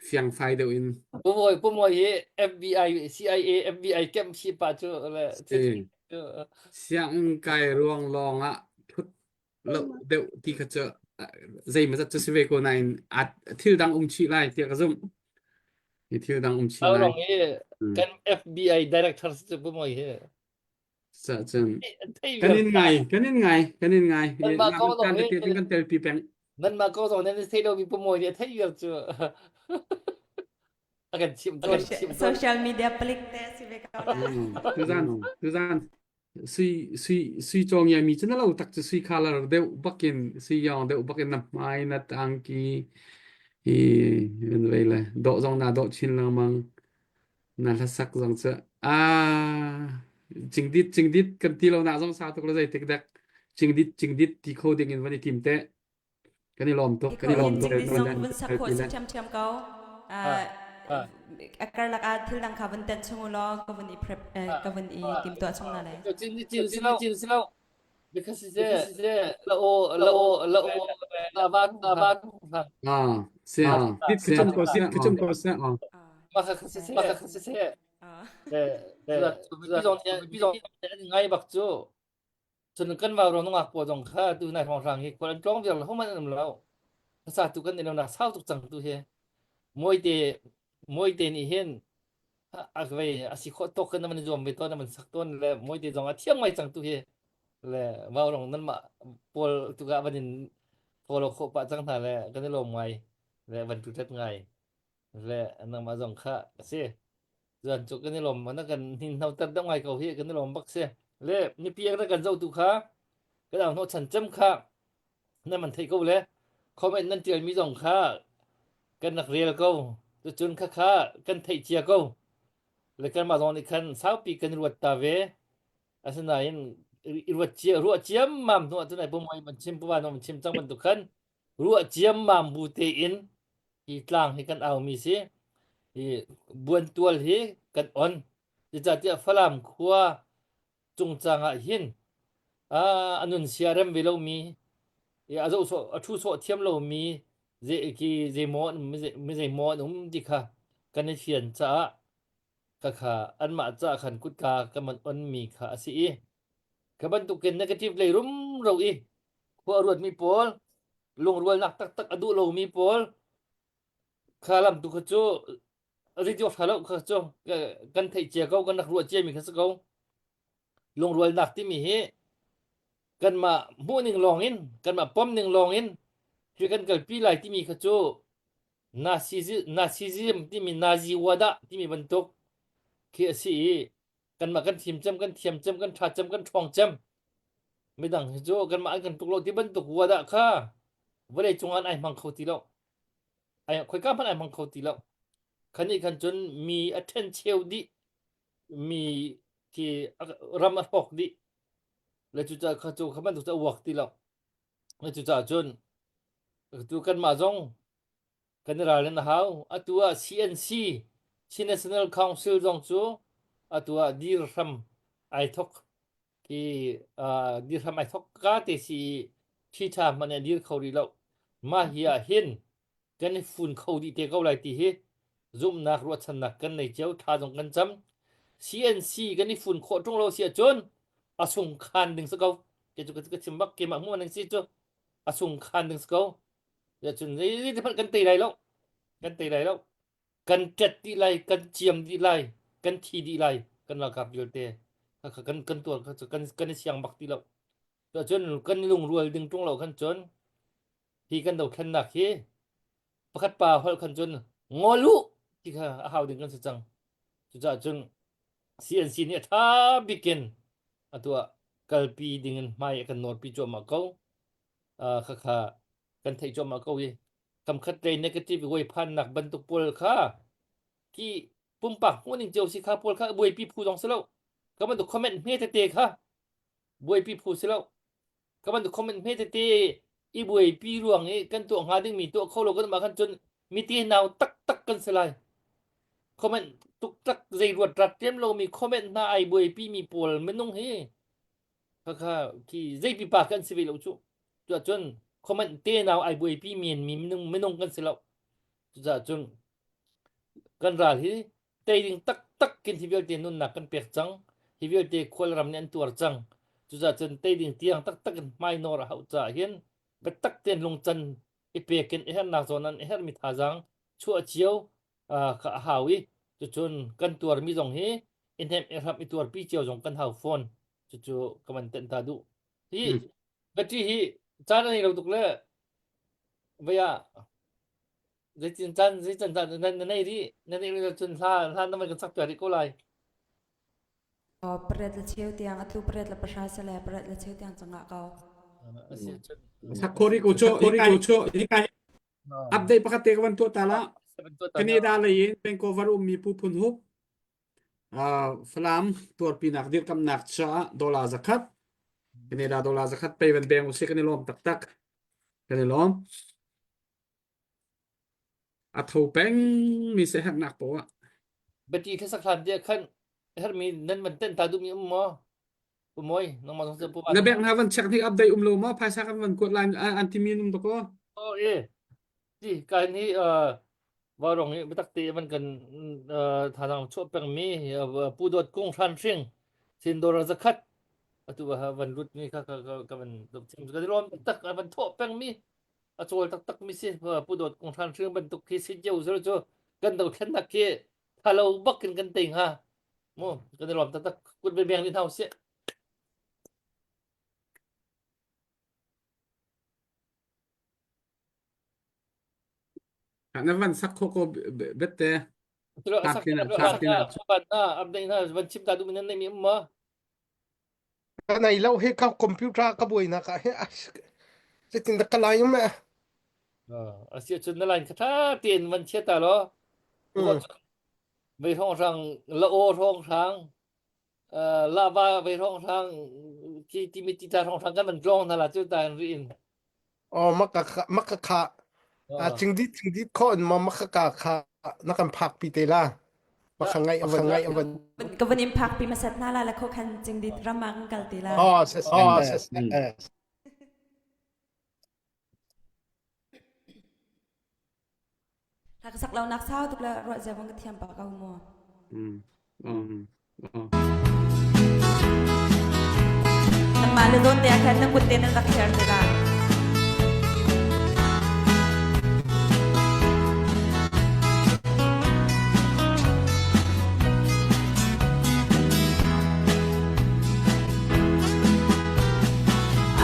Fiangfai deuh in. Pumoi pumoi hi FBI CIA FBI camp si pa cu le Sianginn kai ruang lawng ah thut lo deuh ti kha cu zeimawzat cu si ve ko nain thil dang um chih lai tiah ka zumh. Hi thil dang um chih lai. Lawng hi kan FBI director cu pumoi hi. Cun kan in ngai, kan in ngai, kan in ngai. Nanmah ko zong hi kan telpi peng. Nanmah ko zong nan thei lomi pumoi nih a theih vial cu. A kan chimh tawn. Social media palik te si ve ko. Tuzan, tuzan sui sui sui cawng ya mi cu na lo tak cu sui color deuh bakin sui yong deuh bakin na hmai na tangki hi van vei le dawh zong na dawh chin lengmang. Na hlasak zong cu ah cingdit cingdit kan ti lo nak zong sa tuk le zeitik dek cingdit cingdit ti kho ding in van i tim te kan i lawm tuk kan i lawm tuk cingdit zong vun sak khawh si ṭhiamṭhiam ko a karlak ah thil dang kha vun tenh chung u law ka vun i prep ka vun i timtuah chung na le cingdit cin si lo because is la o la o la o la van la van ah se dit kacam ko se kacam ko se ah mah kha si seh mah kha si seh bi zong ngai bak cu cun kan vau ro nungak pawl zong kha tu nai hrawng hrang hi khual an tlawng viar lo homan an um lo sa tu kan ilo nak sau tuk cang tu hi mawite mawite nih hin a vei a si khawh tawk kan man zuam ve tawn man sak tawn le mawite zong a thiam ngai cang tu hi le vau rong nan mah pawl tu ka van in follow khawh pah cang hna le kan i lawm ngai le van tu tet ngai le nangmah zong kha a si. Zan cu kan i lawm na kan hin hno ter deuh ngai ko hi kan i lawm bak si. Le mipi na kan zohtu kha kan au hnawh chan cem kha na man theih ko le comment nan tial mi zong kha kan rak rel ko cucun kha kha kan theih cia ko le kanmah zong nih khan saupi kan ruat ta ve asinain i ruat cia ruah ciammam hnu ah cun ai pumoi man chim puva man chim cang bantuk khan. Ruah ciammam bu tein hi tlang hi kan aumi si. Hi buantual hi kan on. Zeicahtiah Falam khua cungcang ah hin a nun sia rem ve lomi a zoh sawh a thu sawh thiam lomi ze ki zeimaw an um mi zeimaw an um ti kha kan i fian caah khakha anmah caah khan kutka kan man onmi kha a si i kha bantukin negative lei rumro i khua a ruatmi pawl lungrualnak taktak a duh lomi pawl kha lam tu kha cu radio ṭha lo kha cu kan theih cia ko kan rak ruah ciami kha si ko lungrualnak timi hi kanmah hmuhning lawng in kanmah pomning lawng in khi kan kalpi lai timi kha cu Nazism timi Nazi wadah timi bantuk khi a si i kanmah kan thim cem kan thiam cem kan ṭha cem kan ṭhawng cem midang hi cu kanmah an kan tluk lo ti bantuk wadah kha vawlei cung ah ai hmang kho ti lo ai khoika hmanh ai hmang kho ti lo khani khan cun mi a ṭhen cheu dih mi khi ram a hrawk dih le cucaah kha cu kha bantuk cu a uak ti lo le cucaah cun tu kanmah zong kan i ralrin a hau. Atu ah CNC, Chin National Council zong cu atu ah dir hram ai thok khi uh, dir hram ai thok ka te si thi tha hmanh a dir kho rih lo. Mah hi ah hin kan i fun kho dih te ko lai ti hi zumhnak ruahchannak kan nei cio tha zong kan cam. CNC kan i fun khawh ṭung lo si ahcun a sung khan ding si ko. Ke cu ka chim bak keimah hmuh ning si cu a sung khan ding si ko. Cun zei hmanh kan tei lai lo. Kan tei lai lo. Kan ṭet dih lai, kan ciam dih lai, kan thi dih lai, kan ralkap vialte. Kan kan tuar kan kan i siang bak ti lo. Cun kan lungrual ding ṭung lo khan cun hi kan dothlennak hi pakhat pa holh khan cun ngol u ti kha a hau ding kan si cang. Cucaah cun CNC nih a ṭha bik in atu ah kalpi ding in hmai a kan nawrpi cuahmah ko. Khakha kan theih cuahmah ko i kamkhat lei negative phannak bantuk pawl kha ki pumpak hmuhning cio si kha pawl kha buaipi phu zong si lo ka bantuk comment hme tete kha buaipi phu si lo ka bantuk comment hme tete i buaipi ruang i kan tuah hnga dingmi tuah kho lo kan mah khan cun mite nau taktak kan si lai comment tuk tak zei ruat rat tiam lomi comment hna ai buaipi mi pawl minung hi Khakha khi zei pipa kan si ve lo cu. Cuahcun comment te nau ai buaipi men mi minung minung kan si lo. Cucaah cun kan ral hi tei ding taktak kin hi vialte nunnak kan pek cang. Hi vialte khualram nih an tuar cang. Cucaah cun tei ding tiang taktak in hmai nawr a hauh caah hin biatak tein lungcan i pek in i hernak zawn an i herhmi thazaang chuah cio kha a hau i cucun kan tuarmi zong hi i hnemh i hramh i tuarpi cio zong kan hau fawn. Cucu ka van tenh ta duh. Hi battery hi caan a nei lo tuk le vei ah zeitin caan zeican caan na na nei rih na nei rih cun hla hla na van kan sak piak rih ko lai. Pariat le cheu tiang atu pariat le pahra sale pariat le cheu tiang cangah ko. Asi cun. Sakhori ko cho ko cho update pakhat te ka van tuah ta la Canada lei in Vancouver ummi Pu Phun Hup Falam tuarpinak dirkamnak caah dollar zakhat Canada dollar zakhat pei van beng usih kan i lawm taktak kan i lawm a tho peng mi se hernak poah Bati thlasak hlan tiah khan hermi nan van tenh ta duhmi um maw? Pu Moi, nangmah zong pu Na bank na van check hnik update um lo maw? Phaisa kan van kuat lai an timi um to ko. Oh e. Ti kai ni Vaurawng i biatak te van kan thanang chuah pengmi Pu Dawt Kung Hran Hring Sindor zakhat atu van lut mi kha ka van chim ka lawm taktak van thawh pengmi a cawl taktak mi si Pu Dawt Kung Hran Hring bantuk khi si cio zel cu kan dothlennak khi thalo bak in kan tei hnga mu kan i lawm taktak kut beng ni hna usih Na van sak kho ko bette. Van chim ta duh nan nei mi um ma? Ka nei lo he ka computer ka buainak ah he zeitin dah ka lai um eh. Asi cun na line kha tha tein van chia ta lo. Vei hrawng hrang la aw hrawng hrang lava vei hrawng hrang ki timi ti ta hrawng hrang kan van tlong hna la cu ta in ri in. Oh maka maka kha a cingdit cingdit kho in ma maka ka kha na kan phak pi te la maka ngai avan ngai avan Ka van in phak pi masat na la la kho khan cingdit ram ah kan kal te la. Oh se se se. Hla ka sak lo nak sau tuk le ruah zia vong ka thiam pa ko mu. Nangmah le zawn te ah khan na kut te nan rak kher te la.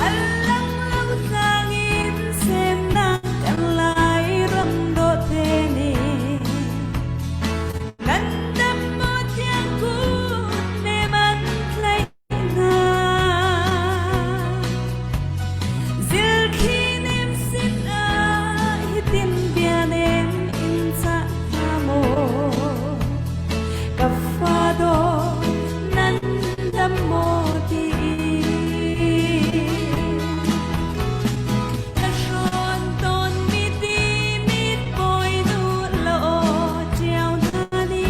Alang lo tlang in semnak kan lai ram dawt te nih nan dam maw tiang kut ne man tlaih hna. Zilkhi nem sin ah hitin bia nem in cah hna maw? Ka fa dawt nan dam maw ti? Ka hrawn tawn mi ti mit bawi nu lo ṭiao hna ni.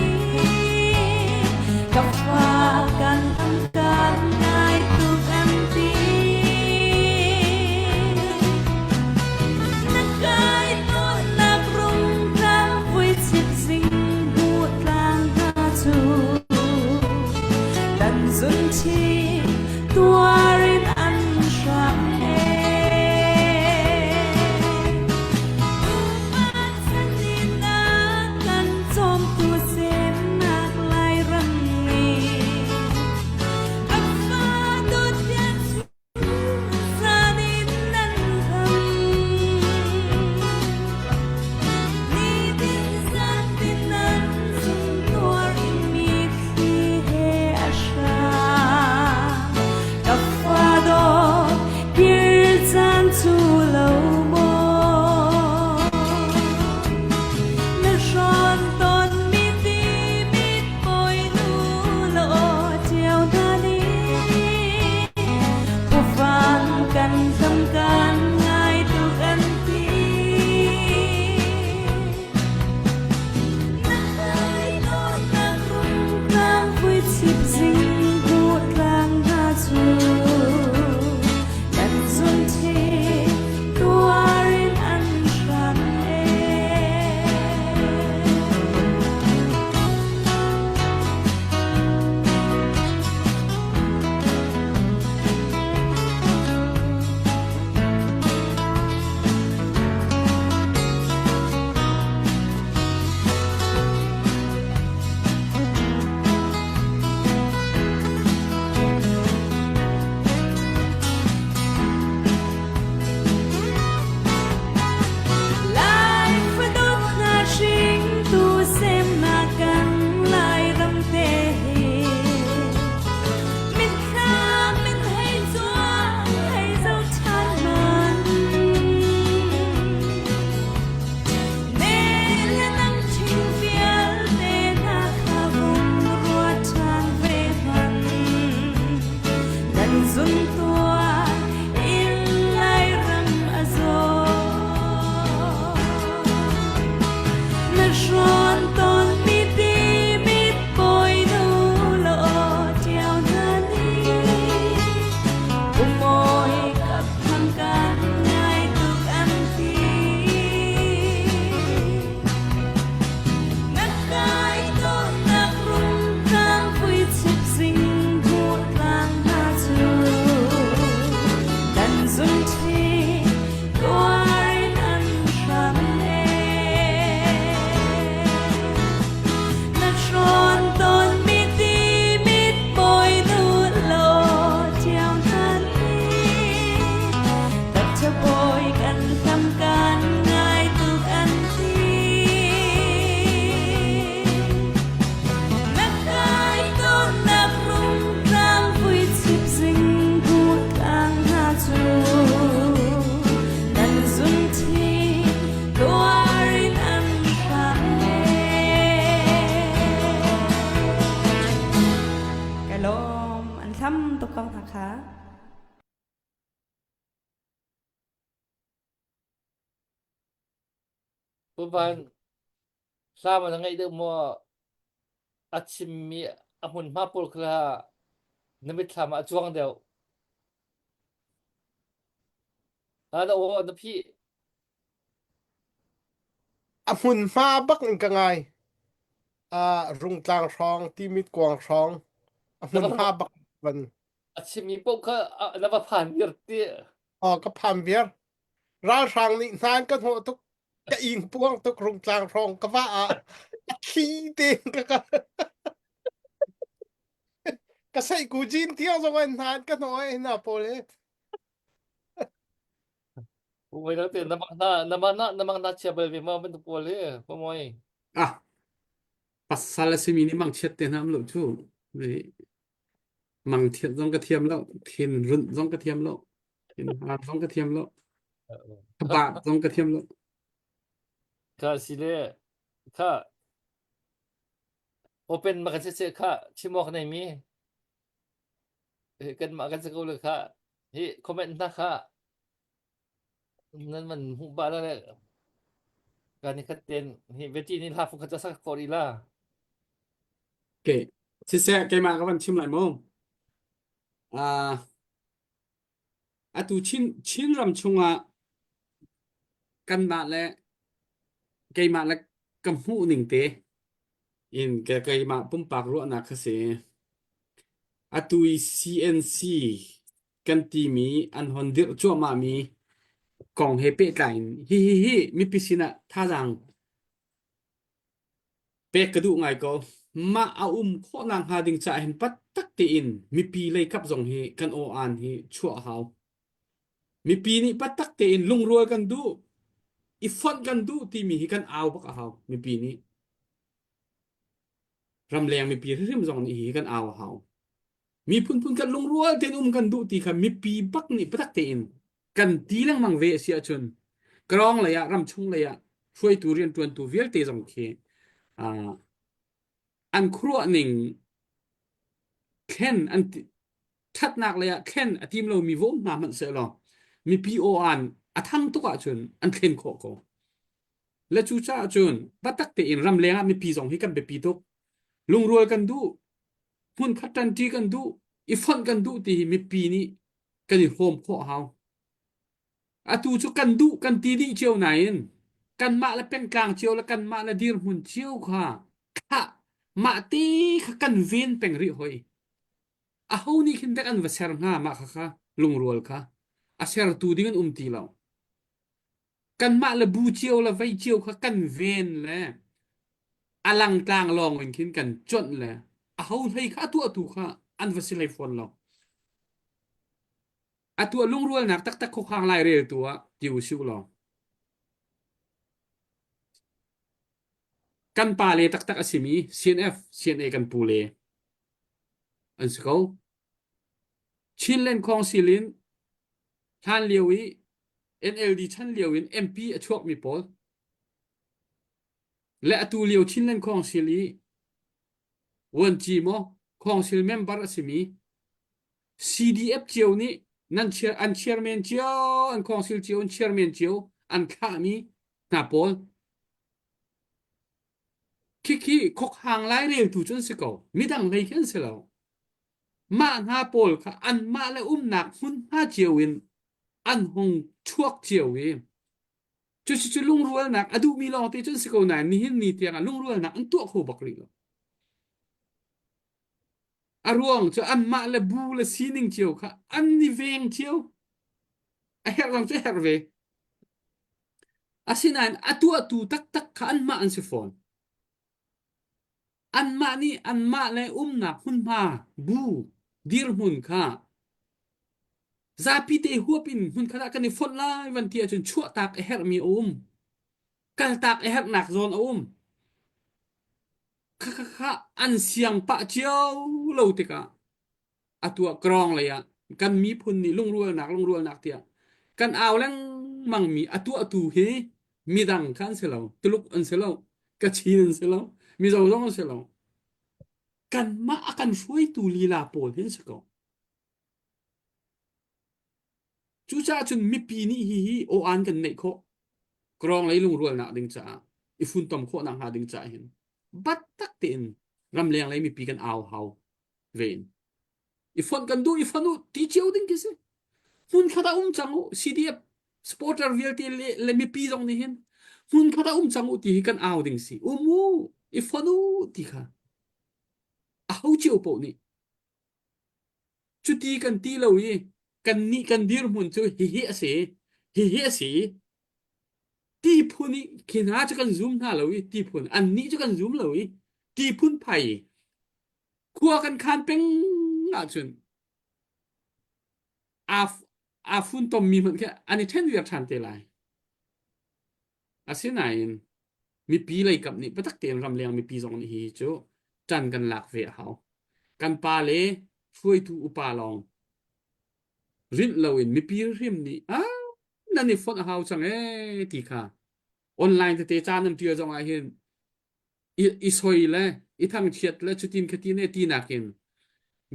Ka fa kan kan ngai tuk an ti. Na kai tawnnak rungtlang vuichip zing hmuh tlang hna cu dan zun thi tuarin an hram e. Upat sanin na kan cawmtu semnak Lairam ni. Ka fa dawt tiang zan in nan ham. Nitin zatin nan zumtuar in mitthli he a hram. Puvan hla ma na ngaih deuh maw a chimmi a hmunhma pawl kha na mitthlam ah a cuang deuh. Ah, na aw na phih. A hmunhma bak in ka ngai. Uh, Rungtlang hrawng, Timit kuang hrawng, a hmunhma bak van. A chimmi paoh kha na va phan viar ti. Oh, ka phan viar. Ralhrang nih hna an ka hnawh tuk. Ka ing puang tuk Rungtlang hrawng ka va ah a thli te ka ka ka sei ku jin tiang zong an hna an ka hnawh ai hna pawl he. Ungoi dang te na mang na na mang na na mang na chia bal ve ma bantuk pawl hi pamoi. Ah, pasal a simi nih mangchiat te hna am lo cu. Mangchiat zong ka thiam lo, thin runh zong ka thiam lo, thin har zong ka thiam lo, thabat zong ka thiam lo. Kha si le kha open ma kan se se kha chimok nei mi kan mah kan si ko le kha hi comment hna kha nan man hmuh ba la le kan i khat ten hi veti ni hla fu khat sak ko ri la Okay. Siseh keimah ka van chim lai mu. Ah atu Chin Chinram chungah kanmah le keimah le ka hmuh ning te in ke keimah pumpak ruahnak kha si. Atu i CNC kan timi an hon dirh cuahmahmi kong he pehtlai in hihi hi mipi sinah thazaang pek ka duh ngai ko. Mah a um khawhnak hnga ding caah hin pattak tein mipi lei kap zong hi kan aw-aan hi chuah a hau. Mipi nih pattak tein lungrual kan duh, i fonh kan duh timi hi kan au bak a hau mipi nih. Ramleng mipi hrimhrim zong nih hi kan au a hau. Miphun phun kan lungrual tein um kan duh ti kha mipi bak nih biatak tein kan ti lengmang ve a si ahcun krawng lei ah ramchung lei ah hruaitu rianṭuantu vialte zong khi uh, an khuaruah ning thlen an ṭhatnak lei ah thlen a tim lomi vom hna hmanh sehlaw mipi aw-an a thang tuk ahcun an thlen khawh ko. Le cucaah cun biatak tein ramleng ah mipi zong hi kan biapi tuk. Lungrual kan duh, hmunkhat ṭanṭi kan duh, i fonh kan duh ti hi mipi nih kan i hrawm khawh a hau. Atu cu kan duh kan ti dih cio nain kanmah le pengtlang cio le kanmah le dirhmun cio kha khah mah te kha kan ven peng rih hoi. Aho nih khin dek an va ser hnga mah kha kha lungrual kha a sertu ding an um ti lo. Kanmah le bu cio le vei cio kha kan ven le a langtlang lawng in khin kan cuanh le aho hlei kha a tuahtu kha an va si hlei fawn lo. A tuah lungrualnak taktak khuakhang laireltu ah ti u sih law. Kan pale taktak a simi CNF, CNA kan pule an si ko. Chinland Council in hlan lio i NLD chan lio in MP a chuakmi pawl le atu lio Chinland Council i vuanci maw council member a simi CDF cio nih nan chair an chairman cio an council cio an chairman cio an thlahmi hna pawl khikhi khokhang laireltu cu an si ko midang hlei khi an si lo mah hna pawl kha anmah le umnak hmunhma cio in an hung chuak cio i cucu lungrualnak a duhmi lawngte cu an si ko nain nihin ni tiangah lungrualnak an tuah kho bak rih lo A ruang cu anmah le bu le sining cio kha an i veng cio. A herh zong cu a herh ve. Asinain a tuahtu taktak kha anmah an si fawn. Anmah nih anmah le umnak hmunhma bu dirhmun kha zapi te huap in hmunkhat ah kan i fonh lai van ti ahcun chuahtak a herhmi a um. Kaltak a herhnak zawn a um. Khakha an siang pah cio lo tikah atu ah krawng lei ah kan miphun nih lungrualnak lungrualnak tiah kan au lengmang mi a tuahtu hi midang kha an si lo Tuluk an si lo Kachin an si lo Mizo zong an si lo kanmah a kan hruaitu lila pawl hi an si ko cucaah cun mipi nih hihi aw-an kan neih khawh krawng lei lungrualnak ding caah. I funtom khawh nak hnga ding caah hin bat tak tein ramleng lei mipi kan au hau ve in. I fonh kan duh i fonh u ti cio ding khi si. Hmun khat ah um cang u CDF supporter vialte le, le mipi zong nih hin hmun khat ah um cang u ti hi kan au ding si. Um u i fonh u ti kha a ho cio paoh nih cuti kan ti lo i kan nih kan dirhmun cu hihi a si hihi a si ti phun i khi hna cu kan zum hna lo i ti phun an nih cu kan zum lo i ti phun phai khua kan khan peng ahcun aa aa funtommi hmanh khi an i ṭhen viar ṭhan te lai. Asinain mipi lei kap nih biatak tein ramleng mipi zong nih hi cu ṭan kan lak ve a hau. Kan pa le hruaitu upa lawng rinh loin mipi hrim nih ah nan i fonh a hau cang ee ti kha online tete ca nan ṭial zong ah hin i, i soi le i thangchiat le cutin khatin e ti nakin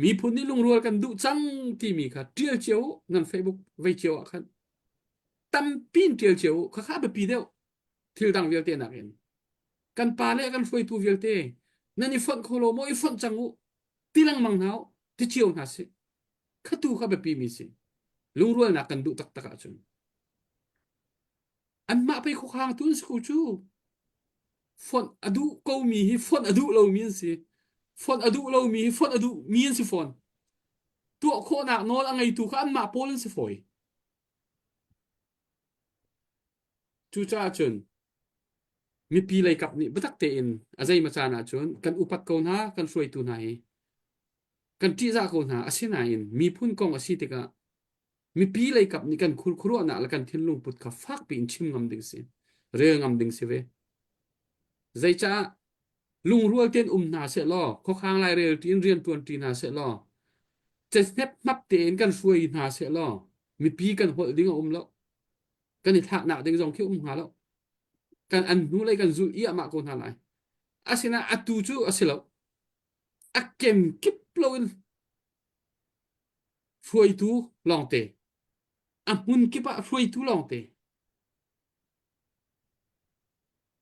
miphun nih lungrual kan duh cang timi kha ṭial cio nan Facebook vei cio ah khan tampi in ṭial cio u khakha biapi deuh thil dang vialte nakin kan pa le kan hruaitu vialte nan i fonh kho lo maw i fonh cang u ti lengmang hna u ti cio hna sih khatu kha biapi mi si lungrualnak kan duh taktak ahcun Anmah pei khuakhang tu an si ko cu. Fonh a duh komi hi fonh a duh lomi an si. Fonh a duh lomi hi fonh a duhmi an si fawn. Tuah khawhnak nawl a ngeitu kha anmah pawl an si fawi. Cucaah cun mipi lei kap nih biatak tein a zeimaw caan ahcun kan upat ko hna, kan hruaitu hna hi kan ṭihzah ko hna. Asinain miphun kong a si tikah Mipi lei kap nih kan khurkhuruahnak le kan thinlung put kha fakpi in chim ngam ding si, rel ngam ding si ve. Zeicah lungrual tein um hna seh law, khuakhang lairel ṭi in rian ṭuan ṭi hna seh law, cethnep hmap tein kan hruai hna seh law, mipi kan holh ding a um lo. Kan i thlaknak ding zong khi um hnga lo. Kan an hnu lei kan zulh iahmah ko hna lai. Asinain atu cu a si lo. A kemkip loin hruaitu lawngte a hmun kip ah hruaitu lawngte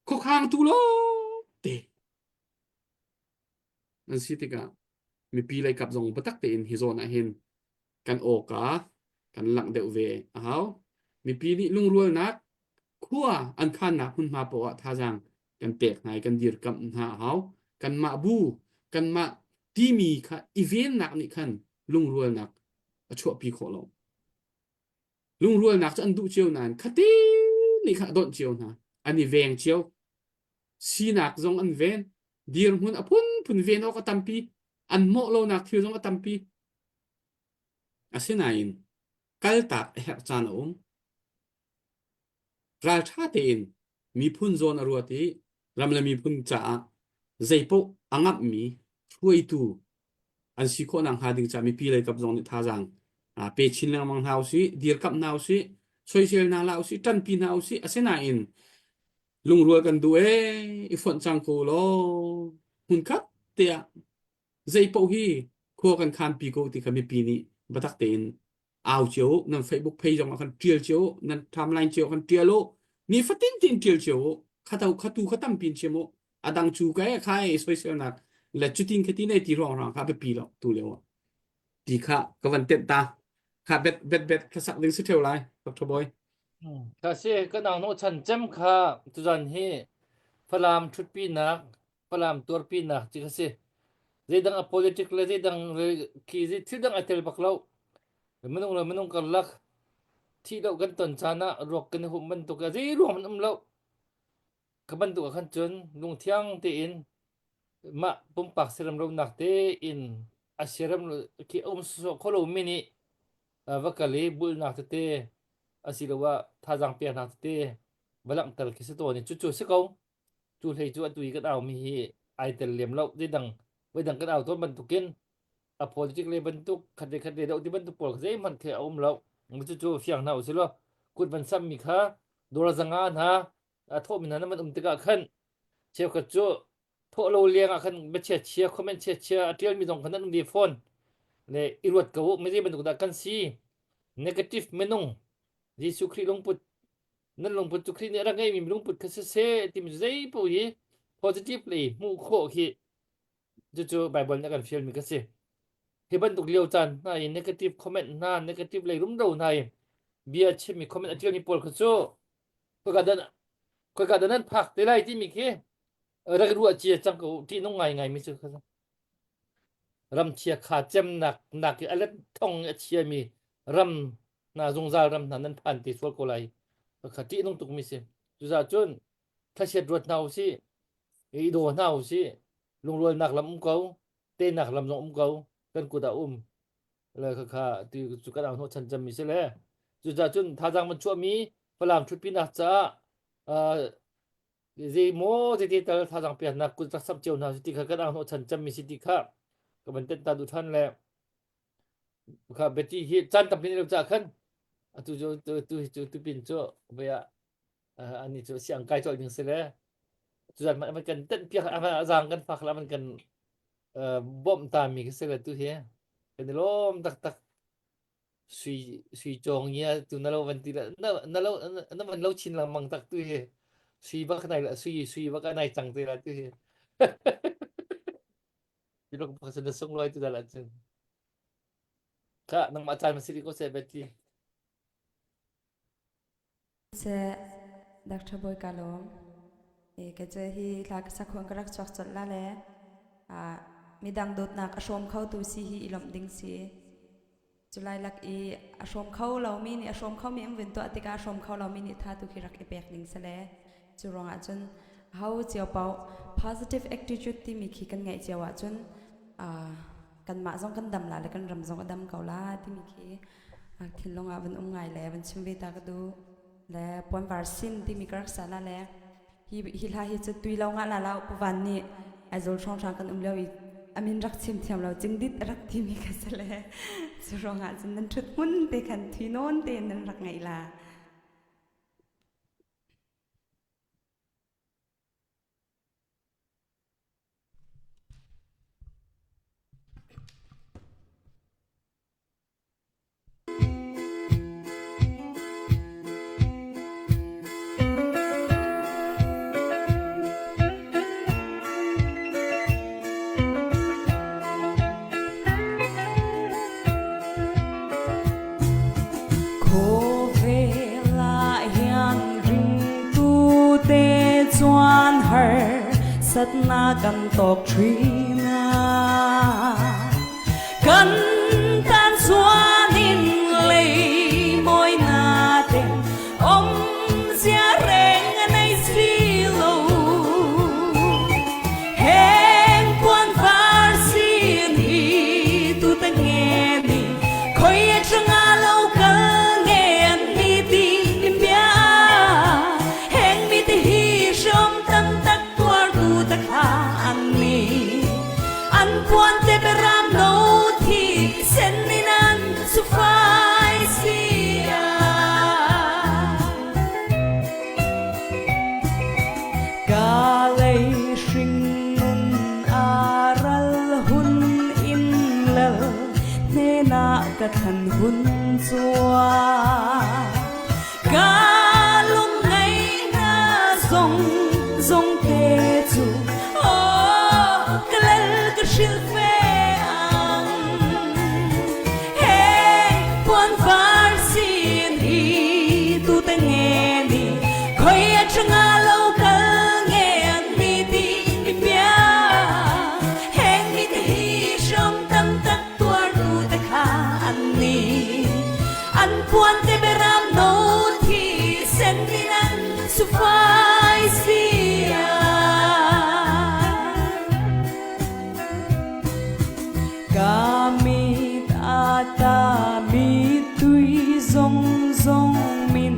khuakhangtu lawngte an si tikah mipi lei kap zong biatak tein hi zawn ah hin kan awka kan langh deuh ve a hau mipi nih lungrualnak khua an khannak hmunhma paoh ah thazaang kan pek hna i kan dirkamh hna a hau. Kanmah bu, kanmah timi kha i vennak nih khan lungrualnak a chuahpi khawh lo. Lungrualnak cu an duh cio nain khate nih kha a donh cio hna. An i veng cio. Sinak zong an ven. Dirhmun a phunphun ven awk a tampi. An mawh lonak thil zong a tampi. Asinain kaltak a herh caan a um. Ralṭha tein miphun zawn a ruat i ram le miphun caah zeipaoh a ngamhmi hruaitu an si khawh nakhnga ding caah mipi lei kap zong nih thazaang pe chin lengmang hna usih, dirkamh hna usih, soisel hna hlah usih, ṭanpi hna usih. Asinain lungrual kan duh ee, i fonh cang ko law hmunkhat te ah zeipaoh hi khua kan khanpi ko ti kha mipi nih biatak tein au cio u nan Facebook page zong ah khan ṭial cio u nan timeline cio khan ṭial u nifatin tin ṭial cio u khatu khatu kha tampi in chim u a dang cu ka e kha e soiselnak le cutin khatin e ti ruang rang kha biapi lo tu lio ah ti kha ka van tenh ta kha bet bet bet kha sak ding si theu lai Dr. Boy Kha si kan ang no chan cem kha tuzan hi Falam ṭhutpinak Falam tuarpinak ci kha si zeidang a politic le zeidang khi thil dang ai tel bak lo minung le minung karlak thih lo kan ton caan ah ruak kan i humh bantuk a zei ruang hmanh um lo ka bantuk ah khan cun lungthiang tein mah pumpak siram lonak tein a siram khi um sawh kho lo mi nih va kal i bulnak tete asiloah thazaang peknak tete va langhter khi si tawn i cucu si ko Cu hlei cu atu i kan aumi hi ai tel lem lo. Zeidang voidang kan au tawn bantukin a politic le bantuk khat le khat le doh ti bantuk pawl kha zeihmanh khi a um lo. Cucu fiang hna usih law kut van sammi kha dawr zanga hna a thawhmi hna nan van um tikah khan cheukhat cu thawh lo leng ah khan biachia chia comment chia chia a ṭialmi zong khan an um ve fawn. Le i ruat ko u, mi zei bantuk dah kan si? Negative minung Jesuh Khrih lungput. Nan lungput cu Khrih nih a rak ngeimi lungput kha siseh timi zei paoh hi positive lei hmuh khawh khi cucu Bible nih a kan fialmi ka si. Hi bantuk lio caan hna i negative comment hna, negative lei rumro hna i bia chimmi comment a ṭialmi pawl kha cu khoika dah khoika dah nan phak te lai timi khi rak ruah cia cang ko ṭihnung ngaingaimi cu ram chia kha cemnak nak i a let thong a chiami ram hna zungzal ram hna nan phan te sual ko lai kha ṭihnung tukmi si cucaah cun thlachiat ruat hna usih i daw hna usih lungrualnak lam um ko tenak lam zong um ko kan kut ah um le kha kha ti cu kan au hnawh chan cemmi si le cucaah cun thazaang man chuahmi Falam ṭhutpinak caah zei maw zeiti tal thazaang peknak kut rak samh cio hna si ti kha kan au hnawh chan cemmi si ti kha ka van tenh ta duh ṭhan le kha Betty hi caan tampi lo caah khan atu cu tu tu cu tupin cu voi ah ani cu siang kai colh ding si le cuzan man kan tenh piak a zaang kan fak la man kan bawmh ta mi ka si le tu hi kan i lawm taktak sui sui cawng ngia tu na lo van ti la na na lo na van lo chin lengmang tak tu hi sui bak nai la sui sui bak nai cang te la tu hi ti lo ka na sung loi tu da la cun kha nangmah caan ma si ko se Betty Seh, Dr. Bawi ka lawm. E, ka cu hi hla ka sakhuan ka rak chuak colh la le ah midang dawtnak a hrawm kho tu si hi i lawmh ding si. Culai lak i a hrawm kho lomi nih a hrawm khomi an vun tuah tikah a hrawm kho lomi nih tha tu khi rak i pek ding si le cu ruangah cun ho cio paoh positive attitude timi khi kan ngeih cio ahcun ah kanmah zong kan dam la le kan ram zong a dam ko la timi khi thinlung ah van um ngai le van chim ve ta ka duh le puanvar sin timi ka rak sa la le hi hi hla hi cu tui lo nga la la puvan nih Aizawl hrawnghrang kan um lio i amin rak chim thiam lo cingdit rak timi ka si le cu ruangah cun nan ṭhut hmun te khan thui nawn te nan rak ngaih la. Khawvel ah hian ringtu te chuan harsatnak kan tawk ṭhin a. Kan tan chuan in lei mawi na te om zia reng nei si lo. Heng puan var sin hi tu ta nge ni khoi atanga lo kal nge an mi ti in bia heng mi te hi hrom tam tak tuar tu ta kha an ni An puan te beram no thi sen in an sufai sia. Ka lei hring nun aral hun in lel hnena ka thlan hun chua. Ka lung ngei na zong zong te chu oh ka lal ka hril fe ang hey puan var sin hi tu te nge ni khoi a changa lo kal nge an mi ti mi bia heng mi te hi shom tam tak tuar tu te kha an ni An puan te beram no thi sen in an sufai sia. Kamit ata mi tui zong zong min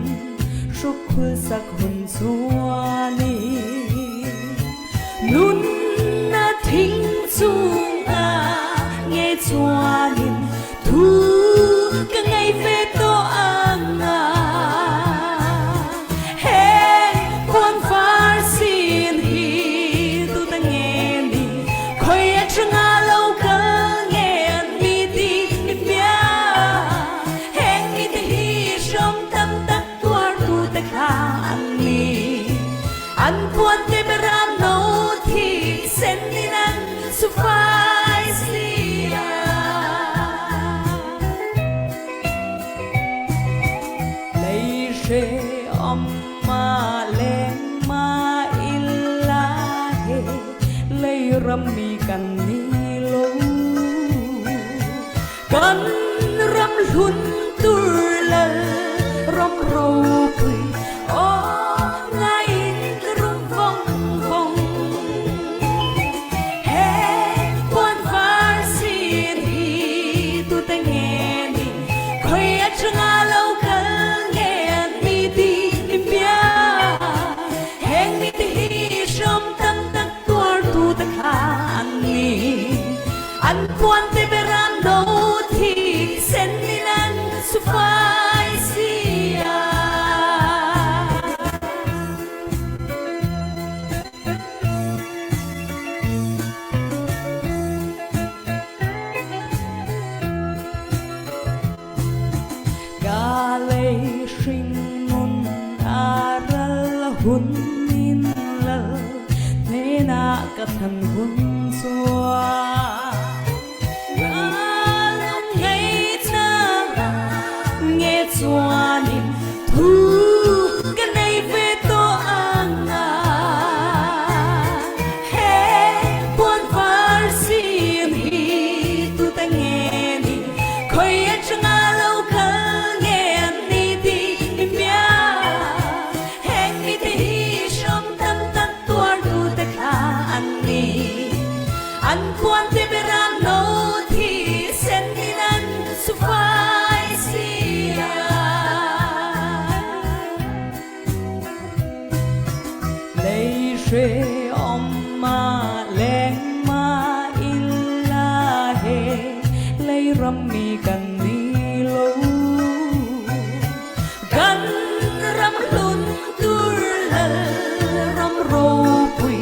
hrukhul sak hun chuani Nun na thing chung ah nge chuanin thu ka ngei ve to anga Hey puan far sin hi tu ta nge ni khoi a changa lo kal nge an mi ti mi bia heng mi te hi shom tam tak tuar tu te kha. Kan ram hlun tur lal ram ropui aw ngai in ka rum vong vong. He puan var sin hi tu te nge ni khoi atanga lo kal nge mi ti mi bia heng mi ti hi hrom tam tak tuar tu ta kha an ni an puan te beram no thi sen in an sufai sia. Galei hringnun aral hun in lal nena ka than hun chua Lung ngei cha nghe chuanin thu ka nei ve to anga he puan var sin hi tu ta nge ni khoi atanga lo kal nge ni ti mi bia heng mi te hi shom tam tak tuar tu te kha an ni an puan te beram no thi sen in an sufai sia. Lei shwe om ma leng ma in la he lei ram mi kan ni lo kan ram hlun tur lal ram ropui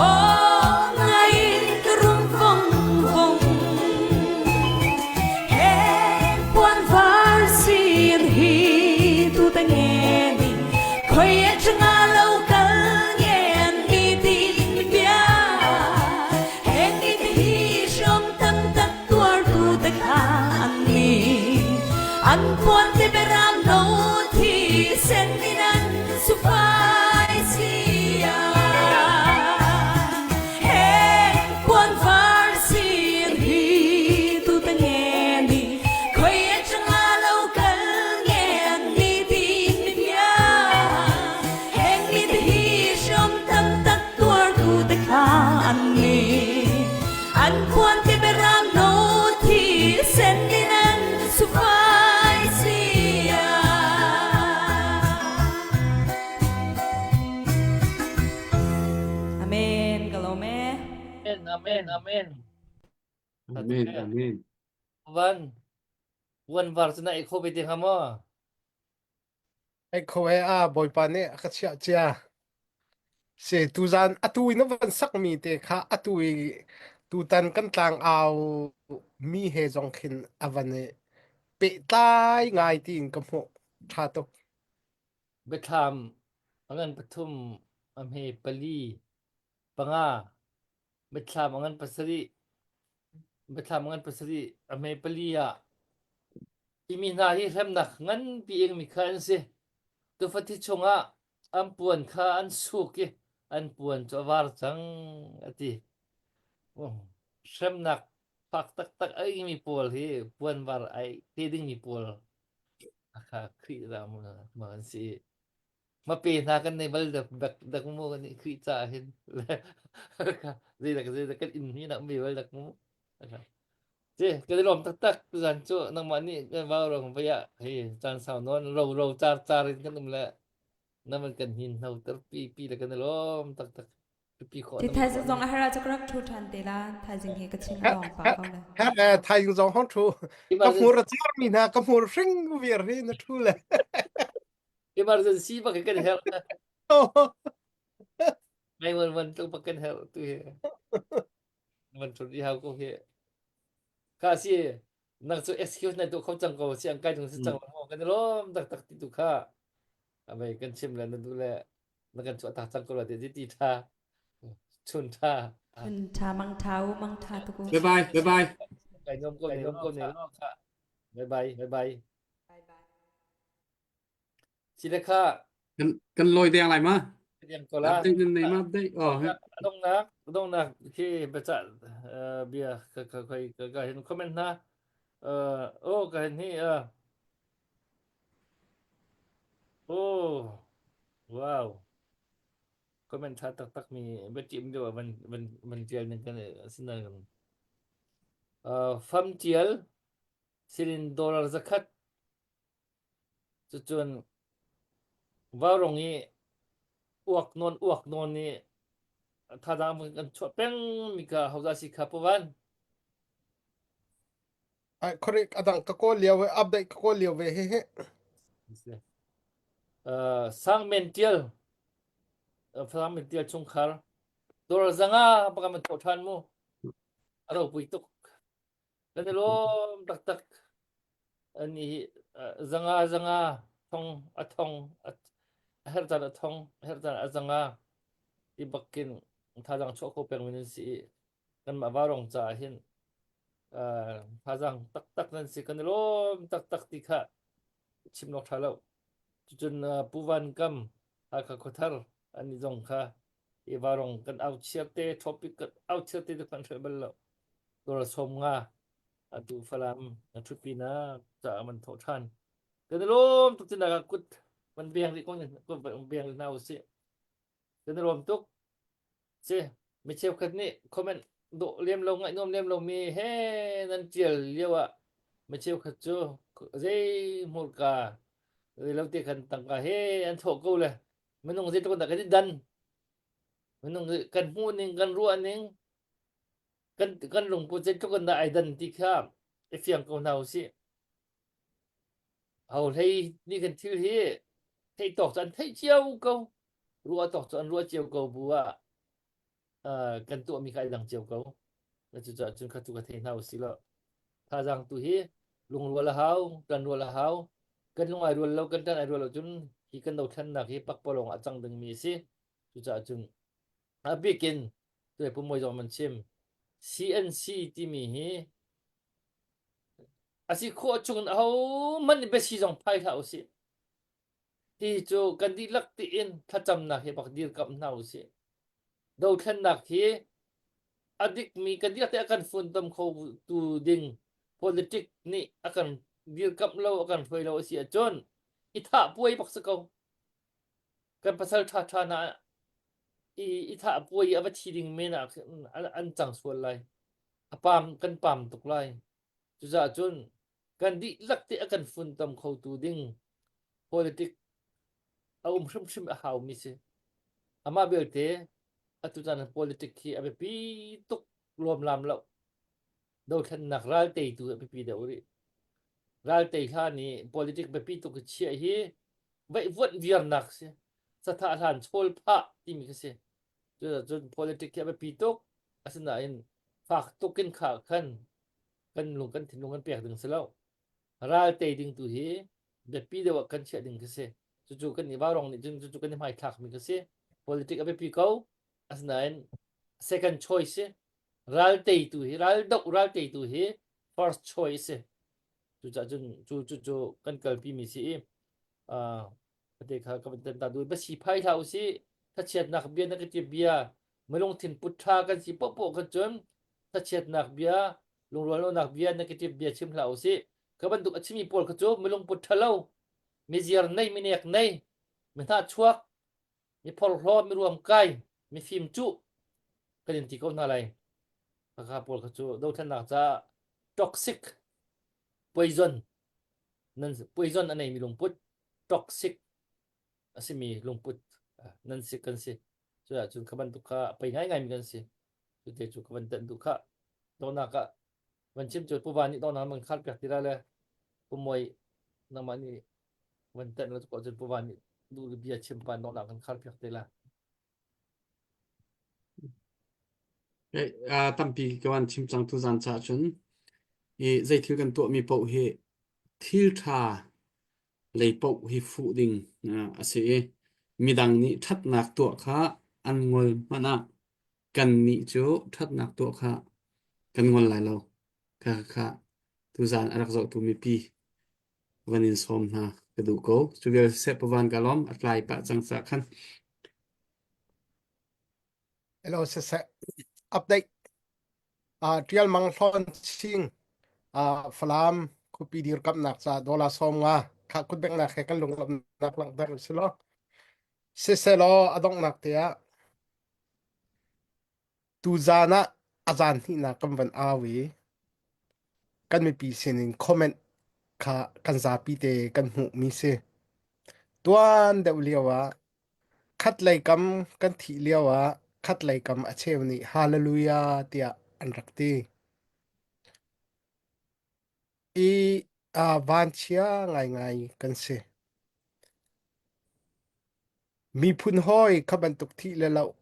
aw ngai in ka rum vong vong. He puan var sin hi tu ta nge ni khoi atanga lo kal nge ni ti mi bia heng ni te hi shom tam tak tuar tu te kha an ni an puan te beram no thi sen in an sufai sia. He puan var sin hi tu ta nge ni khoi atanga lo kal nge ni ti mi bia heng ni te hi shom tam tak tuar tu te kha an ni an puan te beram no thi sen in an sufai sia. Amen. Ka lawm e. Amen, amen, amen. Amen, amen. Van, wan var cu na ei kho ve te hnga maw? Ei kho e a Bawipa nih a ka chiah cia. Se tuzan atu in a van sakmi te kha atu i tutan kan tlang au mi he zong khin a van i pehtlai ngai tiin ka hmuh. Ṭha tuk. Biathlam a ngan pathum, a hme pali, panga, biathlam a ngan pasarih, biathlam a ngan pasarih, a hme pali ah timi hna hi hremnak nganpi ingmi kha an si. Tufa thi chungah an puan kha an suk i an puan cu a var cang a ti. Hremnak fak taktak a ingmi pawl hi puanvar ai te dingmi pawl kha Khrih dah ma an si. Mape hna kan nei bal dak dak dak mu kan Khrih ca hin zeidak zeidak kan inn hi nak mi bal dak mu. Ci kan i lawm taktak tuzan cu nangmah nih kan vau rong vai ah hei caan sau nawn ro ro car car in kan um le naman kan hin hno ter pi pi le kan i lawm taktak pi khawh Ti thaizing zong a har ah cu ka rak ṭhu ṭhan te la. Thaizing hi ka chim lawng pa ko le. Her eh thaizing zong hong ṭhu. Ka hmur a car mi hna ka hmur hring vir hi na ṭhu le. Emergency bak kan herh. Nai wan wan tluk bak kan herh tu hi. Man ṭhut i hau ko hi. Kha si nang cu excuse nai tu kho cang ko si ang kai tung si cang lo kan i lawm taktak ti tu kha. Amei kan chim le na du le na kan chuah tak cang ko la ti ti tha chun tha. Chun tha mang tha u mang tha tu ku. Bye bye. Bye bye. Kai nom ko ne ko ne bye bye bye bye. Si le kha Kan kan lawi deng lai ma? Deng ko la. Update nan nei ma update? Oh. Dongnak dongnak khi baca bia ka ka ka ka hin comment na. Uh, oh ka hin hi uh, oh wow comment tha taktak mi biachim deuh ah van van van tial ning kan asinain uh, fam tial silin dollar zakhat cucun vaurong i uak nawn uak nawn i thazang kan chuah peng mi kha hodah si kha pawan Ai correct adang ka kawl lio ve update ka kawl lio ve he he. Uh, sang men tial sang men tial chungkhar dor zanga baka man tho than mu aro pui tuk kan i lawm taktak ani zanga zanga thong a thong a her caan a thong a her caan a zanga ti bakin thazang chuah ko peng min si kanmah varong caah hin thazang taktak nan si kan i lawm taktak ti kha chim awk ṭha lo. Cucun Pu Van Kam Hakha Khuathar an i zong kha i varong kan au chiar te topic kan au chiar te kan hrelh bal lo. Dawr sawm nga atu Falam na ṭhutpi nak caah man thawh ṭhan. Kan i lawm tuk tinak ah kut van beng rih ko kut van beng rih hna usih. Kan i lawm tuk. Si, mi cheukhat nih comment dawh lem lo ngaih nuam lem lomi he nan ṭial lio ah mi cheukhat cu zei hmurka zei lo te khan tangka he an thawh ko le minung zeitluk dah kan i dan minung kan hmuh ning kan ruah ning kan kan lungput zeitluk in dah ai dan ti kha i fiang ko hna usih. Ho hlei nih kan thil hi theih tawk cu an theih cio ko. Ruah tawk cu an ruah cio ko bu ah uh, kan tuahmi kha ai dang cio ko. Na cucaah cun kha tu ka thei hna usih law thazaang tu hi lungrual a hau, kan rual a hau. Kan lung ai rual lo, kan tan ai rual lo cun hi kan dothlennak hi pakpalawng ah cang dingmi a si. Cucaah cun a bikin tuai pu Mawi zong man chim CNC timi hi A si khawh chungin ahohmanh nih biasi zong phai hlah usih. Hi cu kan dihlak tiin thlacamnak hi bak dirkamh hna usih. Dothlennak hi a dikmi kan dihlak te a kan funtom kho tu ding politic nih a kan dirkamh lo a kan hruai lo a si ahcun i thah puai bak si ko. Kan pasal ṭha ṭha hna i i thah puai i a va thi ding men ah khin an cang sual lai. A pam kan pam tuk lai. Cucaah cun kan dihlak te a kan funtom khotu ding politic a um hrimhrim a haumi si. Amah belte atu caan politic hi a biapi tuk lawmlam lo. Dothlennak ral teitu a biapi deuh rih. Ral tei hlan i politic biapi tuk i chiah hi vaihvuanh viarnak si. Sathah hlan chawl phah timi khi si. Cucaah politic hi a biapi tuk. Asinain fak tuk in kha khan kan lung kan thinlung kan pek ding si lo. Ral tei ding tu hi biapi deuh ah kan chiah ding khi si. Cucu kan i vaurawng nih cun cucu kan i hmaithlak mi khi si. Politic a biapi ko. Asinain second choice si. Ral teitu hi ral doh ral teitu hi first choice si. Cucaah cun cu cu cu kan kalpi mi si i uh, te kha ka van tan ta duh basi phai hlah usih thlachiatnak bia na ka ti bia milungthin put ṭha kan si poahpoah khan cun thlachiatnak bia lungruallonak bia negative bia chim hlah usih ka bantuk a chimi pawl kha cu milungput ṭhalo miziar nei minek nei mi hnahchuak mi phorhlaw mi ruamkai mi fim cuh kan in ti ko hna lai khakha pawl kha cu dothlennak caah toxic poison nan poison a neimi lungput toxic a simi lungput nan si kan si cu ahcun kha bantuk kha pei ngaingai mi kan si cu te cu ka van tenh duh kha dawhnak ah van chim cu puva nih dawhnak man khar piak ti la le pumawi nangmah nih van tenh lo ko cun puva nih duh bia chim pan dawhnak kan khar piak te la Tampi ka van chim cang tuzaan ca cun i zeithil kan tuahmi paoh hi thil ṭha lei paoh hi fuh ding a si i midang nih ṭhatnak tuah kha an ngol hmanh ah kannih cu ṭhatnak tuah kha kan ngol lai lo. Kha kha tuzaan a rak zohtu mipi van in sawm hna ka duh ko. Cu vial siseh pavan ka lawm a tlai pah cang caah khan. Hello siseh. Update. Uh, Tial Mang Hlawn Ching. Ah, Falam khuapi dirkamnak ca dollar 50 kha kutbengnak he kan lunglawmhnak langhter u sih law siselaw a donghnak te ah tuzan ah a zan hnihnak kan van au i kan mipi sinin comment kha kan zapi te kan hmuhmi si. Tuan deuh lio ah khatlei kam kan thih lio ah khatlei kam a cheu nih hallelujah tiah an rak ti. I uh, vanchia ngaingai kan si. Miphun hawi kha bantuk thih le loh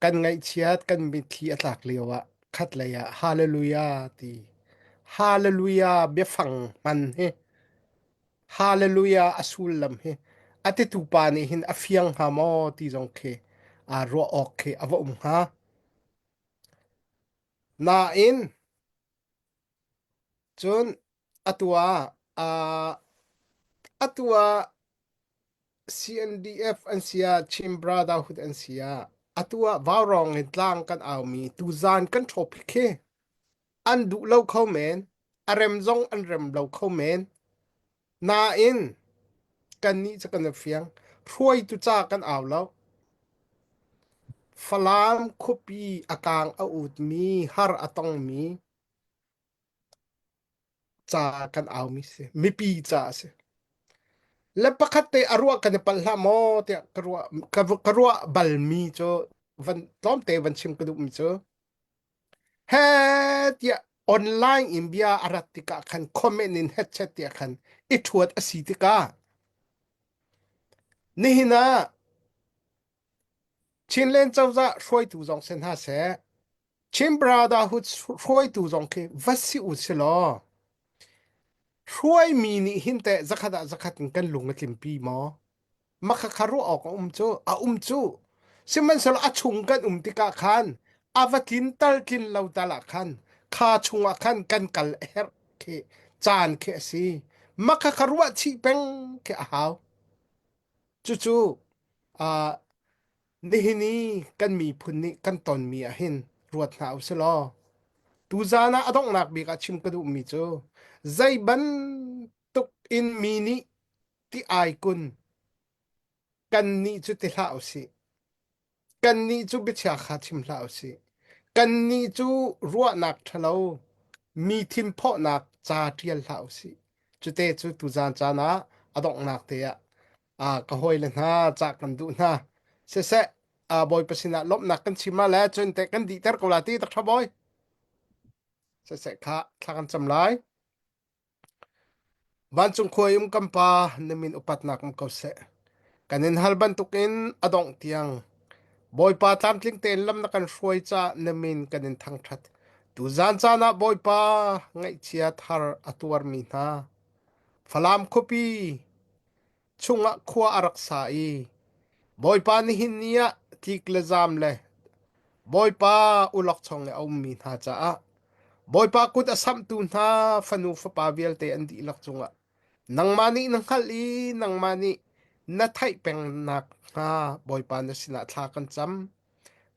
kan ngaihchiat kan mitthli a tlak lio ah khatlei ah hallelujah ti hallelujah biafang hman hi hallelujah a sullam hi a titu pa nih hin a fiang hnga maw ti zong khi aa ruah awk khi a va um hnga. Nain cun atu ah uh, atu ah CNDF an si ah Chin Brotherhood an si ah atu ah vaurawng in tlang kan aumi tuzan kan topic hi an duh lo kho men a rem zong an rem lo kho men nain kannih cu kan i fiang hruaitu ca kan au lo Falam khuapi a kaang a utmi har a tongmi ca kan aumi si mipi ca a si le pakhat te a ruah kan i palh hlah maw tiah ka ruah ka, ka ruah balmi cu van tlawmte van chim ka duhmi cu he tiah online in bia a rat tikah khan comment in headset tiah khan i thuat a si tikah nihin ah Chinland cozah hruaitu zong si hna seh Chin Brotherhood hruaitu zong khi va si u si law hruaimi nih hin teh zakhat ah zakhat in kan lung a tlimpi maw? Makha kha ruah awk a um cu a um cu sihmanhsehlaw a chung kan um tikah khan a va tlin tal tlin lo tal ah khan kha chungah khan kan kal a herh khi caan khi a si makha kha ruah chih peng khi a hau cucu uh, Nihin i kan miphun nih kan tonmi ah hin ruat hna usih law tuzaan ah a donghnak bik ah chim ka duhmi cu zei bantuk in mi nih ti ai kun kannih cu ti hlah usih. Kannih cu biachia kha chim hlah usih. Kannih cu ruahnak ṭhalo mi thinphawhnak ca ṭial hlah usih. Cute cu tuzaan caan ah a donghnak te ah ah ka hawile hna cah kan duh hna siseh ah bawipa sinah lawmhnak kan chim ah le cun teh kan dihter ko la ti tak tha bawi siseh kha thla kan cam lai vancung khuai um kan pa na min upatnak um ko seh kan in hal bantukin a dongh tiang bawipa tlamtling tein lam na kan hruai ca na min kan in thangthat tu zan caan ah bawipa ngaihchia thar a tuarmi hna Falam khuapi chungah khua a rak sa i Bawipa nihin ni ah tlik le zaam le Bawipa ulawkchong le a ummi hna caah Bawipa kut a samhtu hna fanu fapa vialte an dihlak cungah nangmah nih na hngalh i nangmah nih na theih peng nakhnga Bawipa na sinah thla kan cam.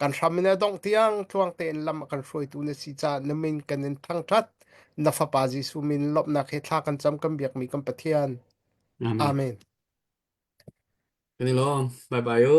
Kan hram in a dongh tiang tluang tein lam a kan hruaitu na si caah na min kan in thangṭhat. Na Fapa Jesuh min lawmhnak he thla kan cam kan biakmi kan Pathian. Amen. Amen. Kan i lawm. Bye bye u.